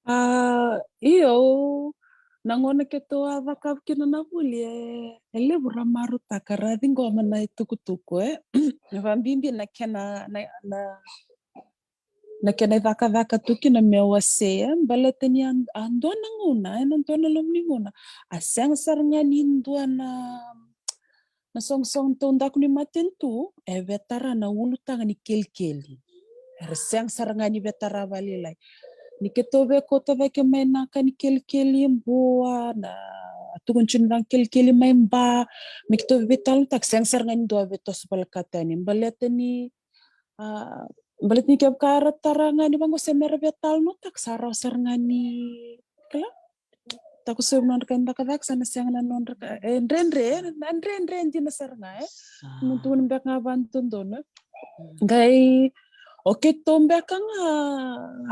A, io, na gauna keitou a cakava kina na vuli, e, e levu ra marautaka, ra ciqoma na itukutuku, e. Vakabibi na kena, na, na, na kena icakacaka tu kina me wasea, baleta ni a, a dua na gauna, e, na dua na loma ni gauna, a sega sara ga ni dua na na soqosoqo taudaku ni matanitu e vetara na ulutaga ni kelikeli. Era sega sara ga ni vetara vakalailai. Ni keitou via kauta cake mai na ka ni kelikeli Bua, na tukuni tu ni caka kelikeli mai Ba, me keitou veitalanoataka, sega sara ga ni dua via toso volekata yani. Baleta ni, a, baleta ni kevaka era tara ga ni vaqo se mera veitalanoataka, sa rawa sara ga ni, kila, takosovi nodra ka ni cakacaka, sa na sega na nodra ka, e, dredre, na dredre dina sara ga, e. Sa. Mo tukuni beka ga vakadodonu. Qai, o keitou beka ga,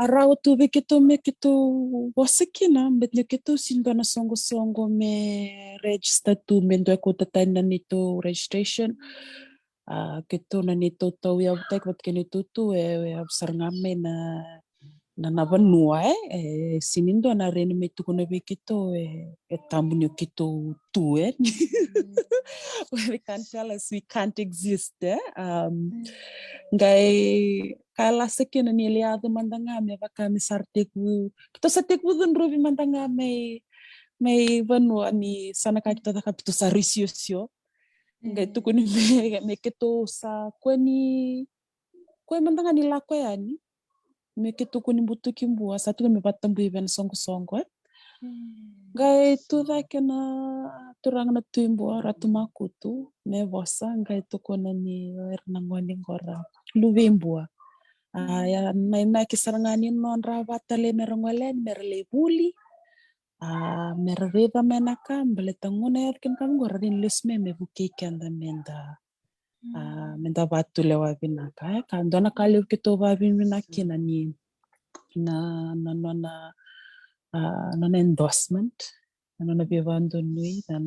a rawa tu vei keitou me keitou vosa kina, baleta ni keitou sega ni dua na soqosoqo me register tu, me dua e kauta tani na neitou registration. A, keitou na neitou tauyavutaki vata kei neitou tu, e, e yavu sara ga mai na, na, na vanua, e, e sega ni dua na rawa ni mai tukuna vei keitou, e, e tabu ni o keitou tu, e. Well, they can't tell us we can't exist, e. Um, qai ka lasa kina ni lai yaco mada ga me vaka me sa ra tekivu, keitou sa tekivu cudruvi mada ga mai, mai vanua ni sa na ka keitou caka, keitou sa rui siosio. Qai tukuni me, me keitou sa kua ni, kua mada ga ni lako yani. Me keitou kua ni butuki Bua, sa tukuni me vakatabui vei na soqosoqo, e. Qai tu cake na turaga na Tui Bua, Ratu Makutu, me vosa, qai tukuna ni o ira na gone qo ra luve i Bua. A, ia, na inaki sara ga ni nodra vakatalai mera gole yani, mera lai vuli. A, mera raica mai na ka, baleta gauna e yaco kina ka qo, ra rawa ni lesu mai me vukei keda meda, a, meda vakatulewa vinaka, e. Ka dua na ka levu keitou vakavinavinaka kina ni na, na nona, a, nona endorsement. na nona veivakadonui na,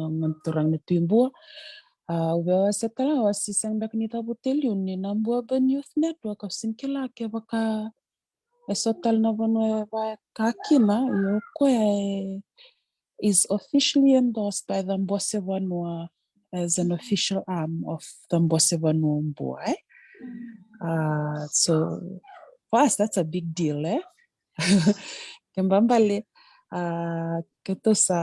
na turaga na Tui Bua. A, au via wasea tale ga, au se sega beka ni cavuta e liu ni na Bua Urban Youth Network, au sega ni kila kevaka e so tale na vanua e vaka kina, ia o koya e is officially endorsed by the Bose Vanua as an official arm of the Bose Vanua Bua, eh? Uh, so for us, that's a big deal, eh? Kena ibalebale, uh, keitou sa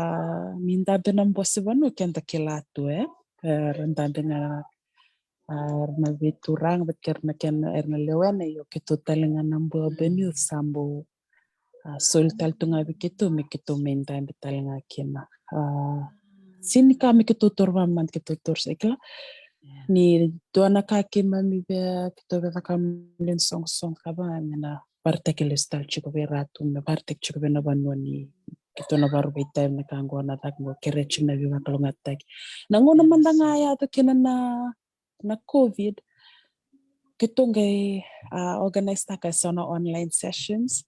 ni dabe na Bose Vanua, keda kila tu, eh? Era dabe ga, uh, era na veituraga, vata kei ira na kena, era na lewena, io keitou tale ga na Bua Urban Youth sa bau, uh, soli tale tu ga vei keitou me keitou mai dabe tale ga kina. Uh, sega ni ka me keitou taura vakamamada, keitou taura sa kila. Ni dua na ka keimami via, keitou via cakava na isoqosoqo ka vaka me na vakaraitaki lesu tale tiko vei ira tu, me vakaraitaki tiko vei na vanua ni keitou na vakarau veitavi na ka qo, na caka qo, kerea tiko na veivakalougatataki. Na gauna mada ga e yaco kina na, na COVID, keitou qai, a, organise-taka e so na online sessions.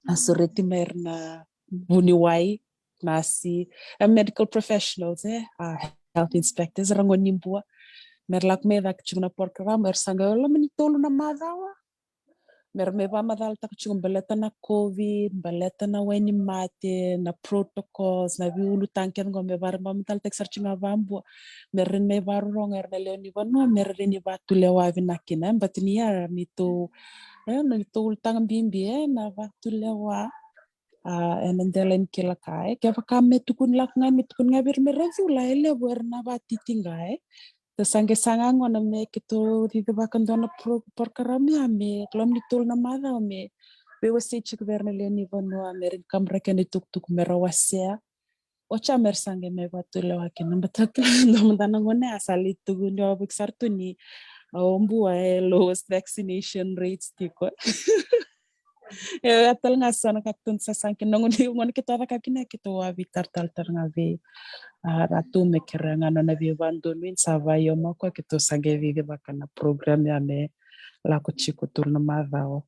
A sureti mai ira na vuniwai, nasi, a medical professionals, eh, a health inspectors, ra gone ni Bua. Me ra lako mai caka tiko na program, era sa qai loma ni tolu na macawa. Me ra mai vakamacalataka tiko baleta na COVID, baleta na wai ni mate, na protocols, na veiulutaga kece qo me vara, vakamacalataki sara tiko ga vakabua. Me ra rawa ni mai vakarorogo era na lewe ni vanua, me ra rawa ni vakatulewa vinaka kina, eh, baleta ni ya, neitou, eh, neitou ulutaga bibi, eh, na vakatulewa. A, ena dela ni kila ka, eh, kevaka me tukuni lako ga, me tukuni ga vei ira me ra cula, e levu era na vakatitiqa, eh. Tou sa qai saga gona me keitou cicivaka dua na pro-, program ya me loma ni tolu na macawa me veiwasei tiko vei ira na lewe ni vanua me ra ni kabara kena itukutuku me ra wasea. Oti ya me ra sa qai mai vakatulewa kina, baleta kila dua mada na gauna ya sa lai tukuni wavoki sara tu ni, a, o Bua e lowest vaccination rates tiko. E, ya tale ga sa na ka keitou sa saga kina, na gauna, gauna keitou a cakava kina, keitou a veitaratara tale ga vei, a, Ratu me kerea ga nona veivakadonui ni sa vakaio mai o koya, keitou sa qai cicivaka na program ya me lako tiko tolu na macawa.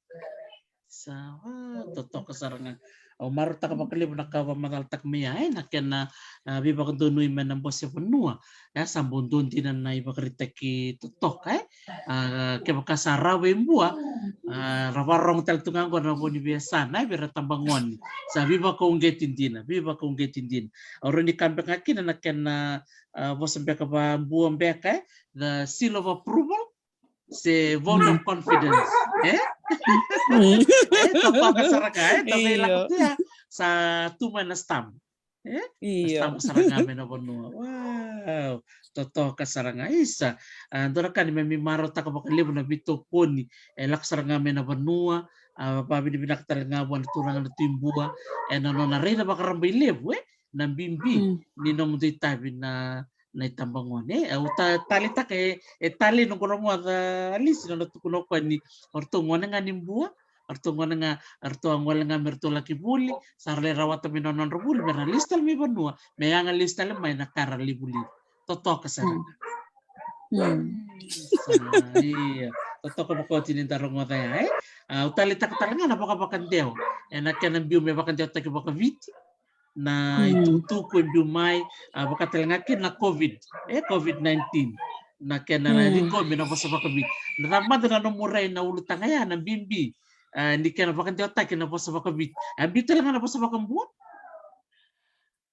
Sa, a, totoka sara ga. Au marautaka vakalevu na ka vakamacalataka mai ya, eh, na kena, a, veivakadonui mai na Bose Vanua. Ya sa bau dua dina na ivakaraitaki totoka, eh. A, kevaka sa rawa e Bua, a, ra vakarorogo tale tu ga qo na vo ni veiyasana, eh, vei ira tabagone. Sa veivakauqeti dina, veivakauqeti dina. Au rawa ni kaya beka ga kina na kena, a, vosa beka vakabua beka, eh, the seal of approval. Se vote of confidence, eh? Eh, totoka sara ga, eh? Tou via lako tu ya, sa tu mai na stamp, eh? Na stamp sara ga mai na vanua. Wow, totoka sara ga, isa. A, dua na ka ni me, me marautaka vakalevu na veitokoni e lako sara ga mai na vanua. A, vakavinavinaka tale ga vua na turaga na Tui Bua ena nona raica vakarabailevu, eh, na bibi ni nomudou itavi na na itabagone. E, au ta-, taleitaka e, e talei noqu rogoca Alisi na nona tukuna o koya ni o ratou gone ga ni Bua, o ratou gone ga, o ratou a gole ga me ratou laki vuli, sa ra lai rawata mai na nodra vuli me ra lesu tale mai vanua, me yaga lesu tale mai na ka ra lai vuli. Totoka sara. Sa, ia, totoka vakaoti ni da rogoca ya, eh? A, au taleitaka tale ga na vakavakadewa ena kena biu me vakadewataki vakaviti na itukutuku e biu mai, a, vaka tale ga kina na COVID, e, COVID nineteen, na kena na likomi na vosa vakaviti. Na cava mada na nomu rai na ulutaga ya na bibi, a, ni kena vakadewataki na vosa vakaviti? A biu tale ga na vosa vakabua?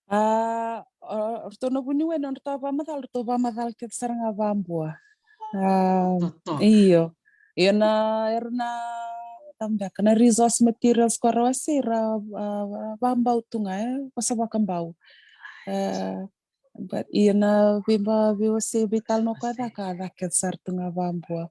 A, o, o ratou na vuniwai, o ratou a vakamacala, o ratou vakamacala kece sara ga vakabua. A, io. Io, na, era na, cava beka, na resource materials ko ra wasei ra, a, vakabau tu ga, e, vosa vakabau. E, but io na veiba, veiwasei, veitalanoa ko a caka, a caka kece sara tu ga vakabua.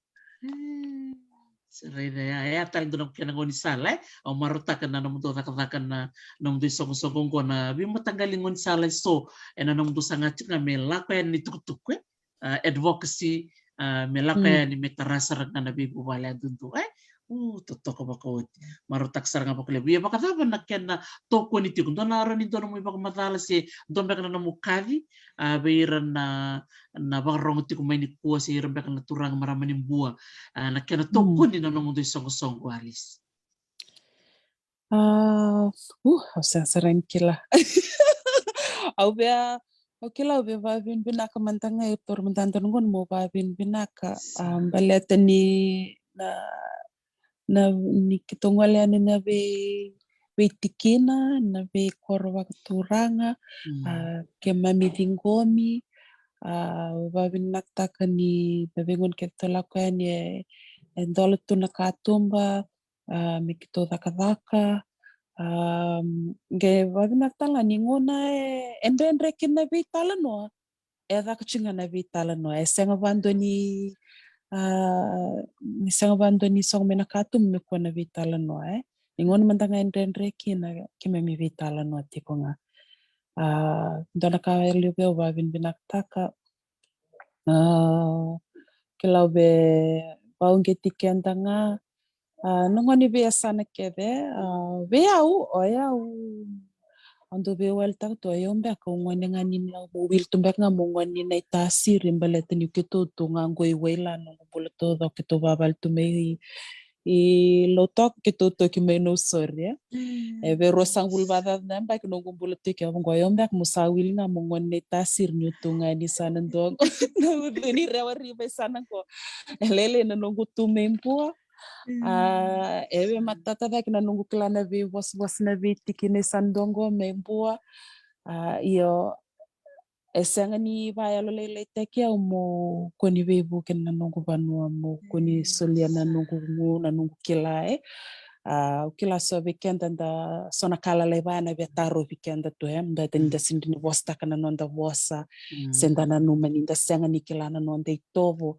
Sa raica ya, e a tale dua na kena gaunisala, e? Au marautaka na nomudou cakacaka na nomudou isoqosoqo oqo na veimataqali gaunisala eso ena nomudou saga tiko ga me lako yani na itukutuku, e? A, advocacy, a, me lako yani me tara sara ga na veivuvale yadudua, e? U, totoka vakaoti. Marautaka sara ga vakalevu. Ia vakacava na kena tokoni tiko? Dua na rawa ni dua nomu ivakamacala se dua beka na nomu kaci, a, vei ira na, na vakarorogo tiko mai nikua se ira beka na turaga marama ni Bua, a, na kena tokoni na nomudou isoqosoqo, Alice. Ah, uh, au sega sara ni kila. Au via, au kila au via vavinavinaka mada ga e toro mada ga na gauna mo vavinavinaka. Ah, baleta ni na, na ni keitou gole yani na vei, veitikina, na veikoro vakaturaga, ah, keimami ciqomi, ah, vavinavinakataka ni na veigauna keitou lako yani e, e dola tu na katuba, ah, me keitou cakacaka. Ah, qai vavinavinaka tale ga ni gauna e, e dredre kina na veitalanoa, e caka tiko ga na veitalanoa. E sega vadua ni, ah, ni sega vadua ni sogo mai na katuba me kua na veitalanoa, e. Ni gauna mada ga e dredre kina, keimami veitalanoa tiko ga. Ah, dua na ka e levu au vavinavinakataka, ah, kila au via vauqeti keda ga, ah, na gone veiyasana kece, ah, vei au, o yau, au dau veiwalitaka tu, o yau beka au gone ga ni na, au wili tu beka ga meu gone ni Naitasiri, baleta ni keitou tu ga qo i Waila na noqu bula taucoko, keitou vavale tu mai i Lautoka, keitou toki mai Nausori, e. E vei ruasagavulu vakacaca na yabaki noqu bula tiko, au vaqo, o yau beka meu sa wili ga meu gone ni Naitasiri niu tu ga ni sa na dua qo na ucu ni Rewa River i sana qo. E lailai na noqu tu mai Bua. Ah, e veimatata cake na noqu kila na veivosavosa na veitikina i sana dua qo mai Bua. Ah, io, e sega ni vakayalolailaitaki au meu kua ni veivuke na noqu vanua, meu kua ni solia na noqu gu, na noqu kila, e. Ah, au kila so vei keda da, so na ka lalai vaya na via tarovi keda tu, e, baleta ni da sega ni vosataka na noda vosa, se da nanuma ni da sega ni kila na noda itovo,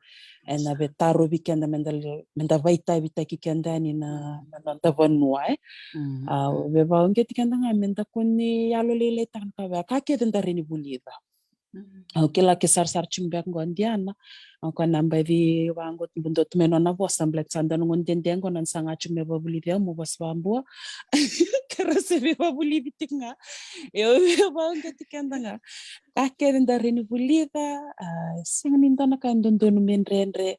e na via tarovi keda me da, me da vakaitavitaki keda yani na, na noda vanua, e. Ah, au via vauqeti keda ga me da kua ni yalolailaitaka na ka vaya, ka kece da rawa ni vulica. Au kila ke sarasara tiko beka qo o Diana, au kua na baci vaqo dua tu mai nona vosa, baleta sa dua na gauna dede qo nona saga tiko me vavulici au meu vosa vaBua. Keirau se veivavulici tiko ga. Au via vauqeti keda ga, ka kece da rawa ni vulica. Ah, sega ni dua na ka e dodonu me dredre.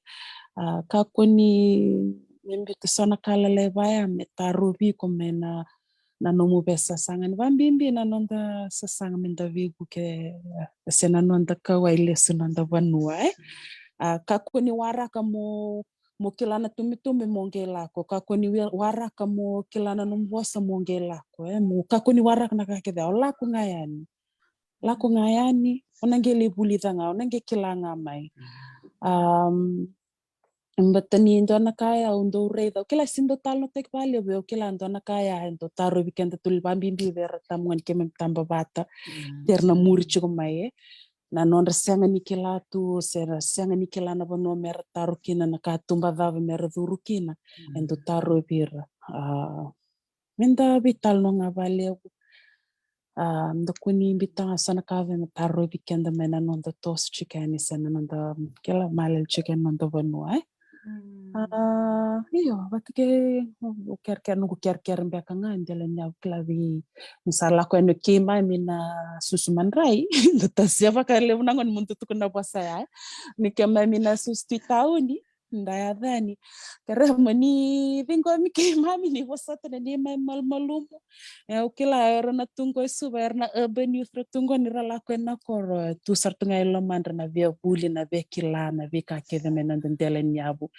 Ah, kakua ni me biuta so na ka lalai vaya me tarovi iko mai na, na nomu veisasaga, ni vakabibi na noda sasaga me da veivuke, e, se na noda kauwai lesu noda vanua, e. Ah, kakua ni waraka mo, mo kila na tubetube mo qai lako, kakua ni wa-, waraka mo kila na nomu vosa mo qai lako, e. Mo kakua ni waraka na ka kece, o lako ga yani. Lako ga yani, o na qai lai vulica ga, o na qai kila ga mai. Am, baleta ni dua na ka ya au dau raica, au kila se dau talanoataki vakalevu, au kila dua na ka ya e dau tarovi keda tu, vakabibi vei ira tabu ga ni keimami taba vata, kei ira na muri tiko mai, e. Na nodra sega ni kila tu, se ra sega ni kila na vanua me ra taro kina, na katuba cava me ra curu kina, e dau tarovi ira. Ah, me da veitalanoa ga vakalevu. Ah, me da kua ni biuta ga so na ka vei me tarovi keda mai na noda toso tiko yani se na noda kila malele tiko yani noda vanua, e. Ah, io, vata kei, au kerekere, noqu kerekere beka ga dela ni au kila vei, ni sa lako yani o keimami na susu madrai, da tasia vakalevu na gauna mo dau tukuna na vosa ya, e. Ni keimami na susu tu i tauni, da yaco yani. Kerea mo ni ciqomi keimami, ni vosota na neimami malumalumu. E, au kila era na tu qo e Suva, era na urban youth ra tu qo ni ra lako ena koro, e tu sara tu ga e lomadra na veivuli, na veikila, na veika kece mai na noda dela ni yavu.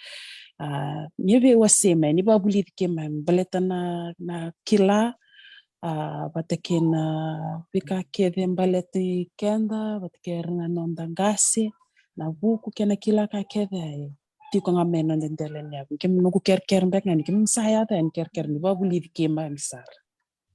Ah, ni veiwasei mai, ni vakavulici keimami, baleta na, na kila, ah, vata kei na veika kece baleti keda, vata kei ira na noda qase, na vuku kei na kila ka kece, e tiko ga mai na noda dela ni yavu. Keimami, noqu kerekere beka ga ni keimami sa yaco yani, kerekere ni vakavulici keimami sara.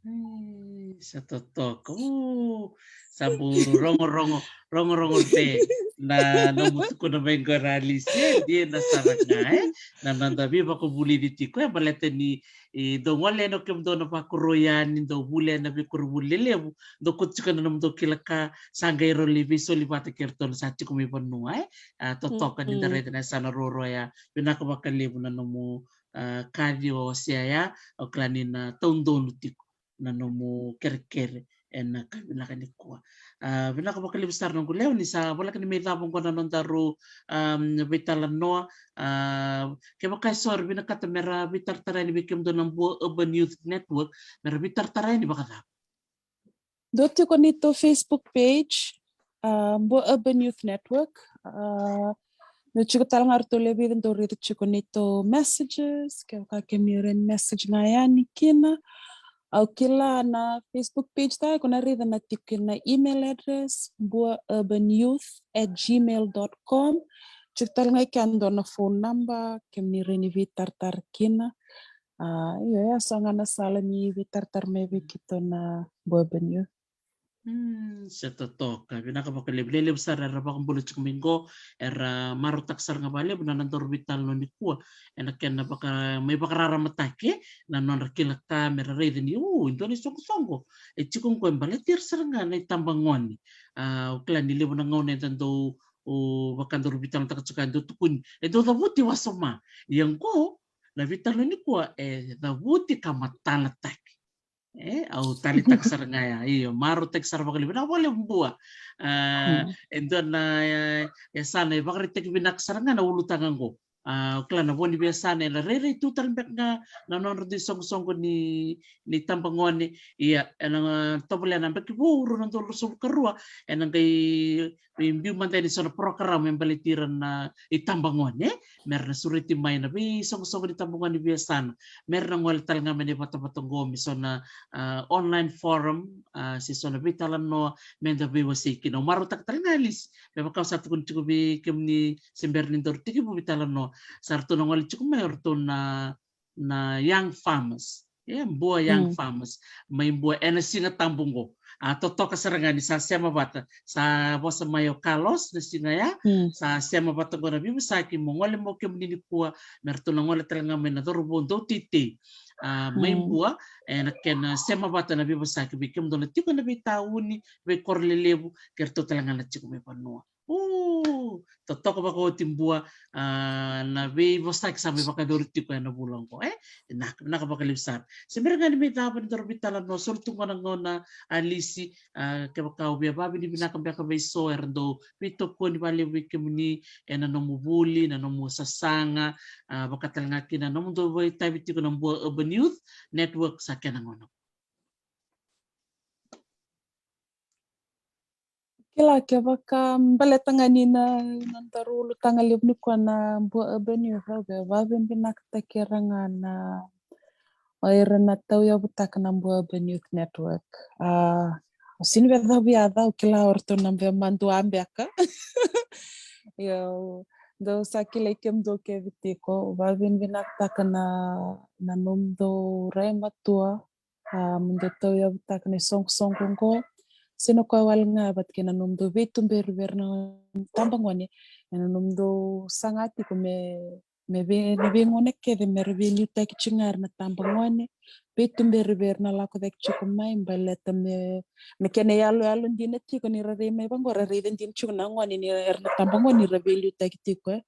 Ei, sa totoka. Uu, sa bau rogorogo, rogorogo de na nomu tukuna mai qo Ralisi, e, dina sara ga, e. Na noda veivakavulici tiko, e, baleta ni, e, dou gole yani o kemudou na vakarau yani, dou vuli ena veikoronivuli lelevu, dou kauta tiko na nomudou kila ka, sa qai rau lai veisoli vata kei iratou na sa tiko mai vanua, e. A, totoka ni da raica na yasana ruarua ya. Vinaka vakalevu na nomu, a, kaci o Osea ya, au kila ni na taudonu tiko na nomu kerekere ena ka vinaka nikua. A, vinaka vakalevu sara na noqu lewe ni sa voleka ni mai cava oqo na nodaru, am, veitalanoa. A, kevaka e so era vinakata me ra veitaratara yani vei kemudou na Bua Urban Youth Network, me ra veitaratara yani vakacava? Dou tiko neitou Facebook page, a, Bua Urban Youth Network. A, dou tiko tale ga ratou lewe vica dou raica tiko neitou messages, kevaka kemuni rawa ni message ga yani kina. Au kila na Facebook page ta, ko na raica na tiko kina na email address, bua urban youth at gmail dot com. Tiko tale ga i kea dua na phone number, kemuni rawa ni veitaratara kina. A, io, ya so ga na sala ni veitaratara mai vei keitou na Bua Urban Youth. Mm, se totoka, vinaka vakalevu, lelevu sara era vakabula tiko mai qo, era marautaka sara ga vakalevu na nodaru veitalanoa nikua, ena kena vaka, mai vakararamataki na nodra kila ka me ra raica ni, o, e dua na isoqosoqo e tiko qo e baleti ira sara ga na itabagone. A, au kila ni levu na gauna eda dau, o, vakadaru veitalanoataka tiko, e dau tukuni, e dau cavuti wasoma. Ia qo, na veitalanoa nikua e cavuti ka matalataki. E, au taleitaka sara ga ya, io, marautaki sara vakalevu, vinaka vakalevu Bua. A, e dua na, e, yasana e vakaraitaki vinaka sara ga na ulutaga qo. A, au kila na vo ni veiyasana ena rairai tu tale beka ga na nodra dui soqosoqo ni, ni tabagone. Ia, ena tovolea na yabaki vou rua na udolu ruasagavulu ka rua, ena qai biu mada yani so na program me baleti ira na itabagone, me ra na sureti mai na veisoqosoqo ni tabagone veiyasana, me ra na gole tale ga mai na ivatavata qo me so na, a, online forum, a, se so na veitalanoa me da veiwasei kina. Au marautaka tale ga Alisi, me vaka au sa tukuna tiko vei kemuni se bera ni daru tekivu veitalanoa, sa ratou na gole tiko mai o ratou na, na young farmers. E, Bua young farmers mai Bua ena Siga Tabu qo. A, totoka sara ga ni sa sema vata, sa vosa mai o Carlos na siga ya, sa sema vata qo na veivosaki, mo gole mai o kemuni nikua, me ratou na gole tale ga mai na cauravou dau teitei, a, mai Bua, ena kena sema vata na veivosaki vei kemudou na tiko ena veitauni, veikoro lelevu, kei ratou tale ga na tiko mai vanua. O, totoka vakaoti Bua, a, na veivosaki sa mai vakayacori tiko ena vula oqo, e? Vinaka, vinaka vakalevu sara. Se bera ga ni mai cava ni daru veitalanoa, soli tu qo na gauna Alisi, a, kevaka au via vakavinavinaka beka vei so era dau veitokoni vakalevu vei kemuni ena nomu vuli, na nomu sasaga, a, vaka tale ga kina na nomudou veitavi tiko na Bua Urban Youth Network, sa kena gauna. Kila, kevaka baleta ga ni na, na nodaru ulutaga levu nikua na Bua Urban Youth, au via vakavinavinakataki ira ga na, o ira na tauyavutaka na Bua Urban Youth Network. A, au sega ni via cavuta yaca, au kila o ratou na via madua beka. Io, dou sa kilai kemudou kece tiko, vakavinavinakataka na, na nomudou rai matua, a, mo dou tauyavutaka na isoqosoqo oqo. Sega ni o koya wale ga vata kei na nomudou veituberi vei ira na tabagone, ena nomudou saga tiko me, me vei, na veigauna kece me ra veiliutaki tiko ga ira na tabagone, veituberi vei ira na lako cake tiko mai, baleta me, me kena iyaloyalo dina tiko ni ra rai mai vaqo, ra raica dina tiko na gone ni era na tabagone ni ra veiliutaki tiko, e.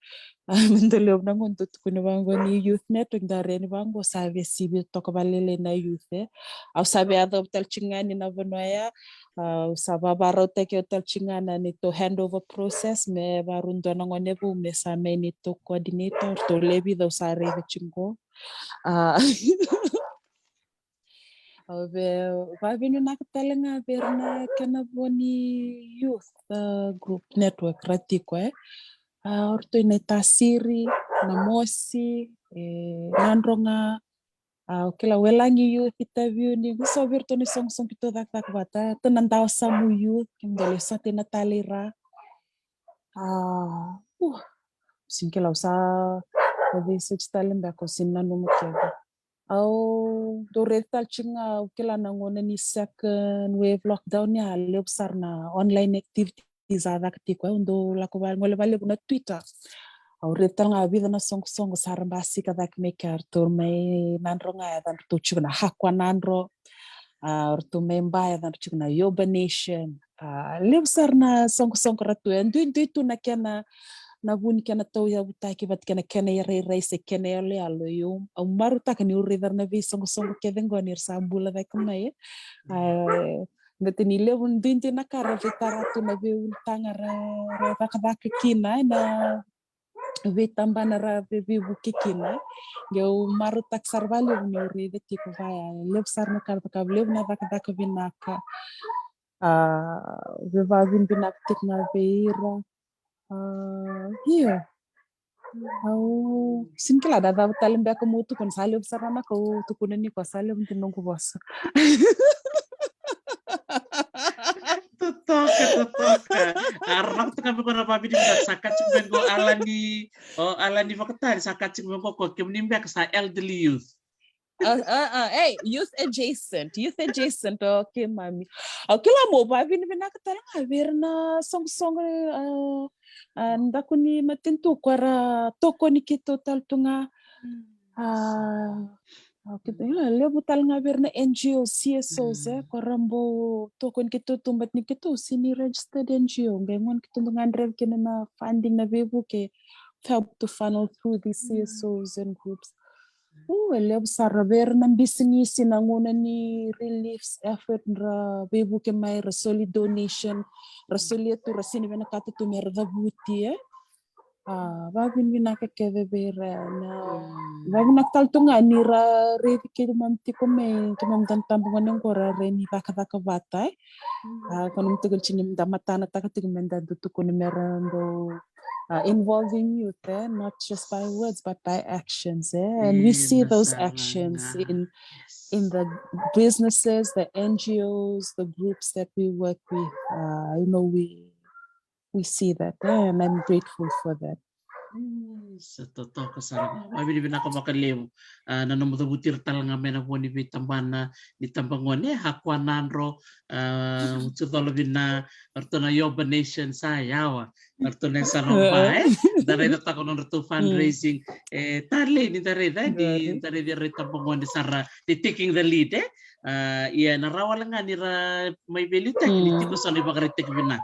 A, me dau levu na gauna dau tukuni vaqo ni youth network, da raica ni vaqo sa via sivi toka vakalailai na youth, e. Au sa via yacova tale tiko ga ni na vanua ya, a, au sa vakavarautaki au tale tiko ga na neitou handover process me vakarau dua na gone vou me sa mai neitou coordinator, ratou lewe vica au sa raica tiko qo. A, au via vakavinavinaka tale ga vei ira na kena vo ni youth, a, group network ra tiko, e. A, o ratou i Naitasiri, Namosi, e, Nadroga, a, au kila Welagi youth i Taveuni, qo so vei iratou na isoqosoqo keitou cakacaka vata, ratou na Dawasamu youth, kemudou lewe sota i Natalei ra. A, uh, sega ni kila, au sa, au veisureti tale beka, au sega ni nanuma kece. Au dau raica tale tiko ga, au kila na gauna ni second wave lockdown ya, levu sara na online activities a caka tiko, e. Au dau lako vale, gole vakalevu na Twitter. Au raica tale ga vica na soqosoqo sa ra basika cake mai kea, ratou mai Nadroga, e, yacadratou tiko na Hakua Nadro. A, ratou mai Ba, yacadratou tiko na Yoba Nation. A, levu sara na soqosoqo ratou, e duidui tu na kena, na vu ni kena tauyavutaki vata kei na kena irairai se kena iyaloyalo. Io, au marautaka niu raica ira na veisoqosoqo kece qo ni ra sa bula cake mai, e. A, Baleta ni levu, duidui na ka ra veitara tu na veiulutaga ra, ra cakacaka kina ena veitabana ra veivuke kina. Qai marautaka sara vakalevu niu raica tiko vaya. Levu sara na ka ra cakava, levu na cakacaka vinaka. A, veivakavinavinaka tiko ga vei ira. A, io. Au sega ni kila na cava tale beka meu tukuna, sa levu sara na ka au tukuna nikua, sa levu dina noqu vosa. Totoka, totoka. A, rawa toka me qo na vakavinavinaka, sa kaci me qo Alani, o Alani Vakatani, sa kaci me qo ko kemuni beka sa elderly youth. A, a, a, ei, youth adjacent, youth adjacent, okay, mami. Au kila mo vakavinavinaka tale ga vei ira na soqosoqo, a, a, daku ni matanitu ko ra tokoni keitou tale tu ga. A, okay, ila, levu tale ga vei ira na N G O, C S Os, e, ko ra bau tokoni keitou tu, but ni keitou sega ni registered N G O, qai gona keitou dau gadreva kina na funding, na veivuke, help to funnel through these C S Os and groups. U, e levu sara vei ira na bisinisi na gauna ni relief effort ra veivuke mai, ra soli donation, ra solia tu, ra sega ni vinakata tu me ra cavuti, e. A, vakavinavinaka kece vei ira, na vakavinavinaka tale tu ga ni ra raici keimami tiko mai, keimami dua na tabagone qo ra rai ni cakacaka vata, e. A, ko na mutaka tiko ni da matanataka tiko me da dau tukuna me ra dau, uh, involving youth, eh? Not just by words, but by actions, eh? And we see those actions in, in the businesses, the N G Os, the groups that we work with. Uh, you know, we, we see that, eh? And I'm grateful for that. Sa totoka sara. Vakavinavinaka vakalevu. A, na nomu cavuti ira tale ga mai na vo ni veitabana ni tabagone, a, Kua Nadro, a, Mutucolo Vina, ratou na Yoba Nation sa yawa, ratou na Yasana Oba, e? Da raica toka nodratou fundraising, e, talei ni da raica, e, ni da raica ira tabagone sara, they taking the lead, e? A, ia na rawa wale ga ni ra mai veiliutaki ni tiko so na ivakaraitaki vinaka.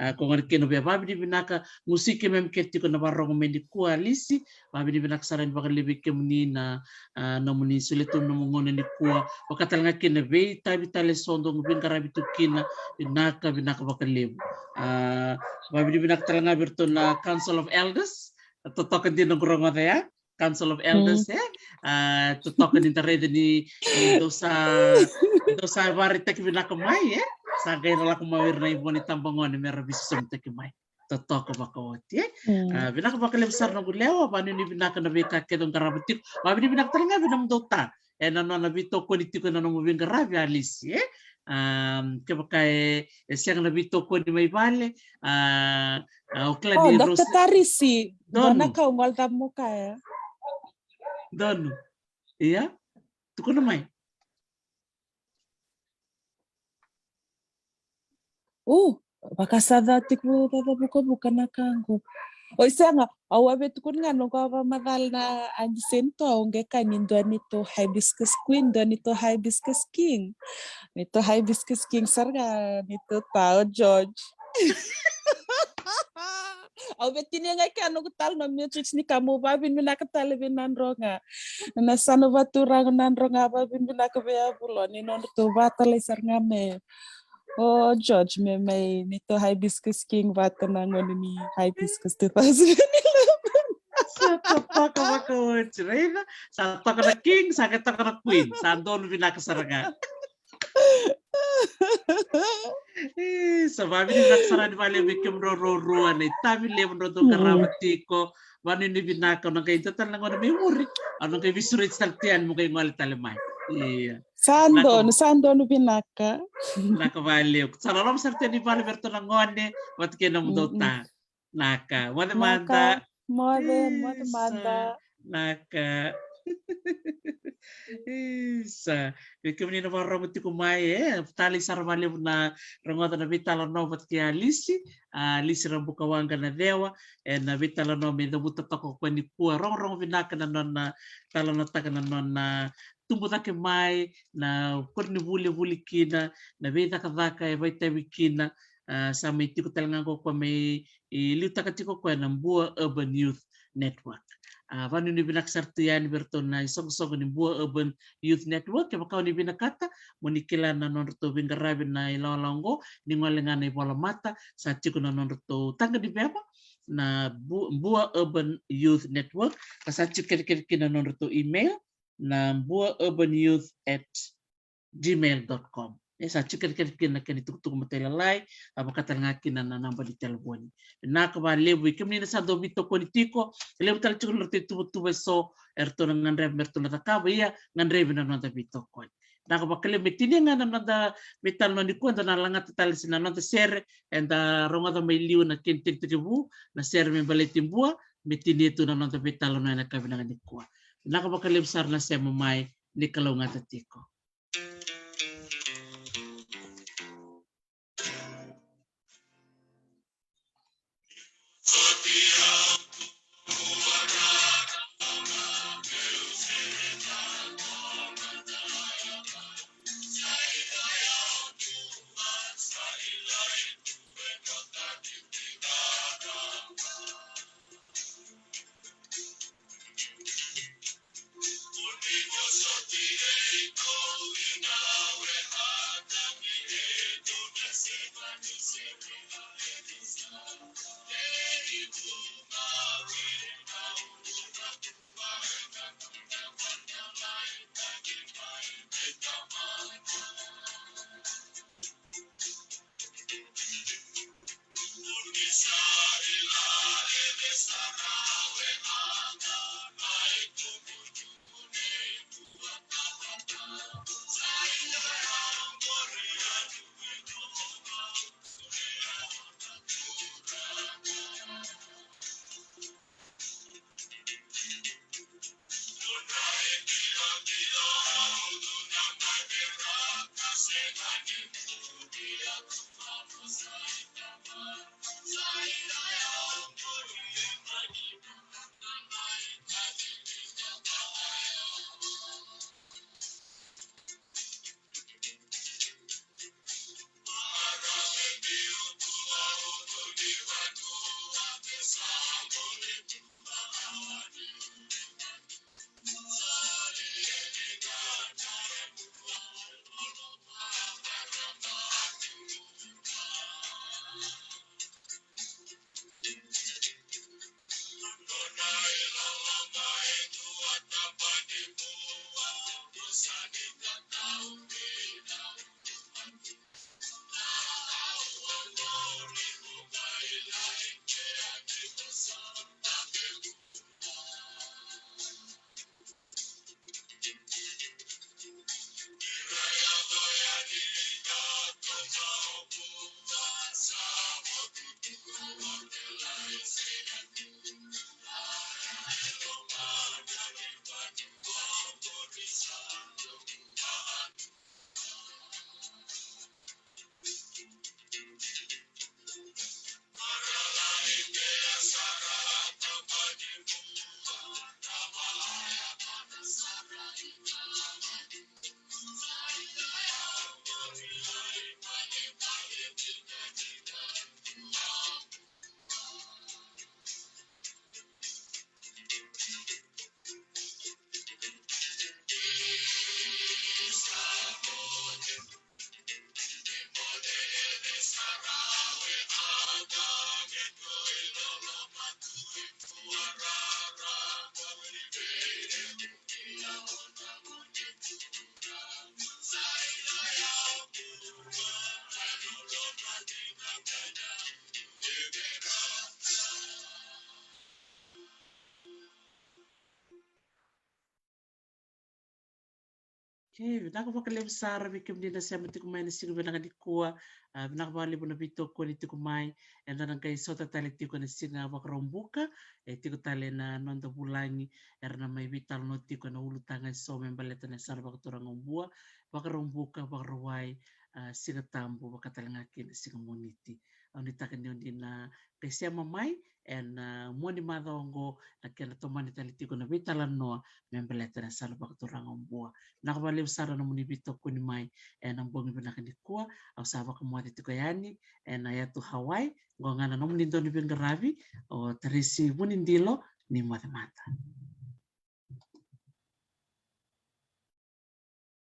A, ko gona kina via vakavinavinaka, musi keimami ke tiko na vakarogo mai nikua, Alisi, vakavinavinaka sara ni vakalevu vei kemuni na, a, nomuni solia tu na nomu gauna nikua. Vaka tale ga kina veitavi tale so dou veiqaravi tu kina, vinaka, vinaka vakalevu. A, vakavinavinaka tale ga vei iratou na Council of Elders, totoka dina noqu rogoca ya. Council of Elders, e? A, totoka ni da raica ni, ni dou sa, dou sa vakaraitaki vinaka mai, e? Sa qai ra lako mai ira na ivo ni tabagone me ra veisosomitaki mai. Totoka vakaoti, e? A, vinaka vakalevu sara noqu lewa, vakanuinui vinaka na veika kece o qarava tiko. Vakavinavinaka tale ga vei nomudou ta. E na nona veitokoni tiko na nomu veiqaravi, Alisi, e? A, kevaka e, e sega na veitokoni mai vale, a, a, o kila ni Rose. Doctor Tarisi, donu. Dona kau gol da mo kaya. Donu. Ia? Tukuna mai. U, vakasaca tiko, caca vukavuka na ka qo. Oi, sega, au a via tukuna ga noqu a vakamacala na Aunty Seni, tou a qai kaya ni dua ni tou hibiscus queen, dua ni tou hibiscus king. Ni tou hibiscus king sara ga ni tou ta o George. Au via tinia ga kea noqu tale na message ni ka mo vakavinavinaka tale vei Nadroga. Na sa na vaturaga Nadroga, vakavinavinaka vei a vulo ni nodratou vatalai sara ga me o George me mai ni tou hibiscus king vata na gauna ni hibiscus two thousand eleven. Sa totoka vakaoti, raica? Sa toka na king, sa qai toka na queen. Sa donu vinaka sara ga. E, sa vakavinavinaka sara ni vale vei kemudrau rua na itavi levu drau dau qarava tiko. Vakanuinui vinaka, au na qai dua tale na gauna mai muri, au na qai veisureti tale tu yani mo qai gole tale mai. Ia. Sa donu, sa donu vinaka. Vinaka vakalevu. Sa loloma sara tu yani vale vei iratou na gone vata kei nomudou ta. Naka, moce mada. Moce, moce mada. Naka. Isa. Vei kemuni na vakarorogo tiko mai, e, talei sara vakalevu na rogoca na veitalanoa vata kei Alisi, a, Alisi Rabukawaqa Nacewa, e, na veitalanoa me cavuta toka o koya nikua, rogorogo vinaka na nona talanoataka na nona tubu cake mai, na koronivuli e vuli kina, na veicakacaka e vakaitavi kina, a, sa mai tiko tale ga o koya mai liutaka tiko o koya na Bua Urban Youth Network. A, vanuinui vinaka sara tu yani vei iratou na isoqosoqo ni Bua Urban Youth Network. Kevaka o ni vinakata mo ni kila na nodratou veiqaravi na ilawalawa oqo, ni gole ga na ivolamata, sa tiko na nodratou taqa ni veva na Bu-, Bua Urban Youth Network, ka sa tiko kece kece kina na nodratou email, na bua urban youth at gmail dot com. E sa tiko kece kece kina na kena itukutuku matailalai, a vaka tale ga kina na naba ni telefoni. Vinaka vakalevu vei kemuni na sa dau veitokoni tiko, e levu tale tiko na nodratou ituvatuva eso eratou na gadreva me ratou na cakava, ia gadrevi na noda veitokoni. Vinaka vakalevu, me tinia ga na noda veitalanoa nikua, eda na lagata tale na noda sere, eda rogoca mai liu na kena itekitekivu, na sere me baleti Bua, me tinia tu na noda veitalanoa ena yakavi vinaka nikua. Vinaka vakalevu sara na sema mai, ni kalougata tiko. Okay, vinaka vakalevu sara vei kemuni na sema tiko mai na siga vinaka nikua. A, vinaka vakalevu na veitokoni tiko mai. Eda na qai sota tale tiko na siga Vakaraubuka. E tiko tale na noda vulagi era na mai veitalanoa tiko ena ulutaga eso me baleta na yasana vakaturaga o Bua, Vakaraubuka, Vakarauwai, a, Siga Tabu, vaka tale ga kina Siga Moniti. Au nuitaka ni o ni na qai sema mai ena, a, mua ni macawa oqo, na kena tomani tale tiko na veitalanoa me baleta na yasana vakaturaga o Bua. Vinaka vakalevu sara na nomuni veitokoni mai ena bogi vinaka nikua. Au sa vakamoce tiko yani ena yatu Hawaii, oqo ga na nomuni dau ni veiqaravi, o Tarisi Vunidilo, ni moce mada.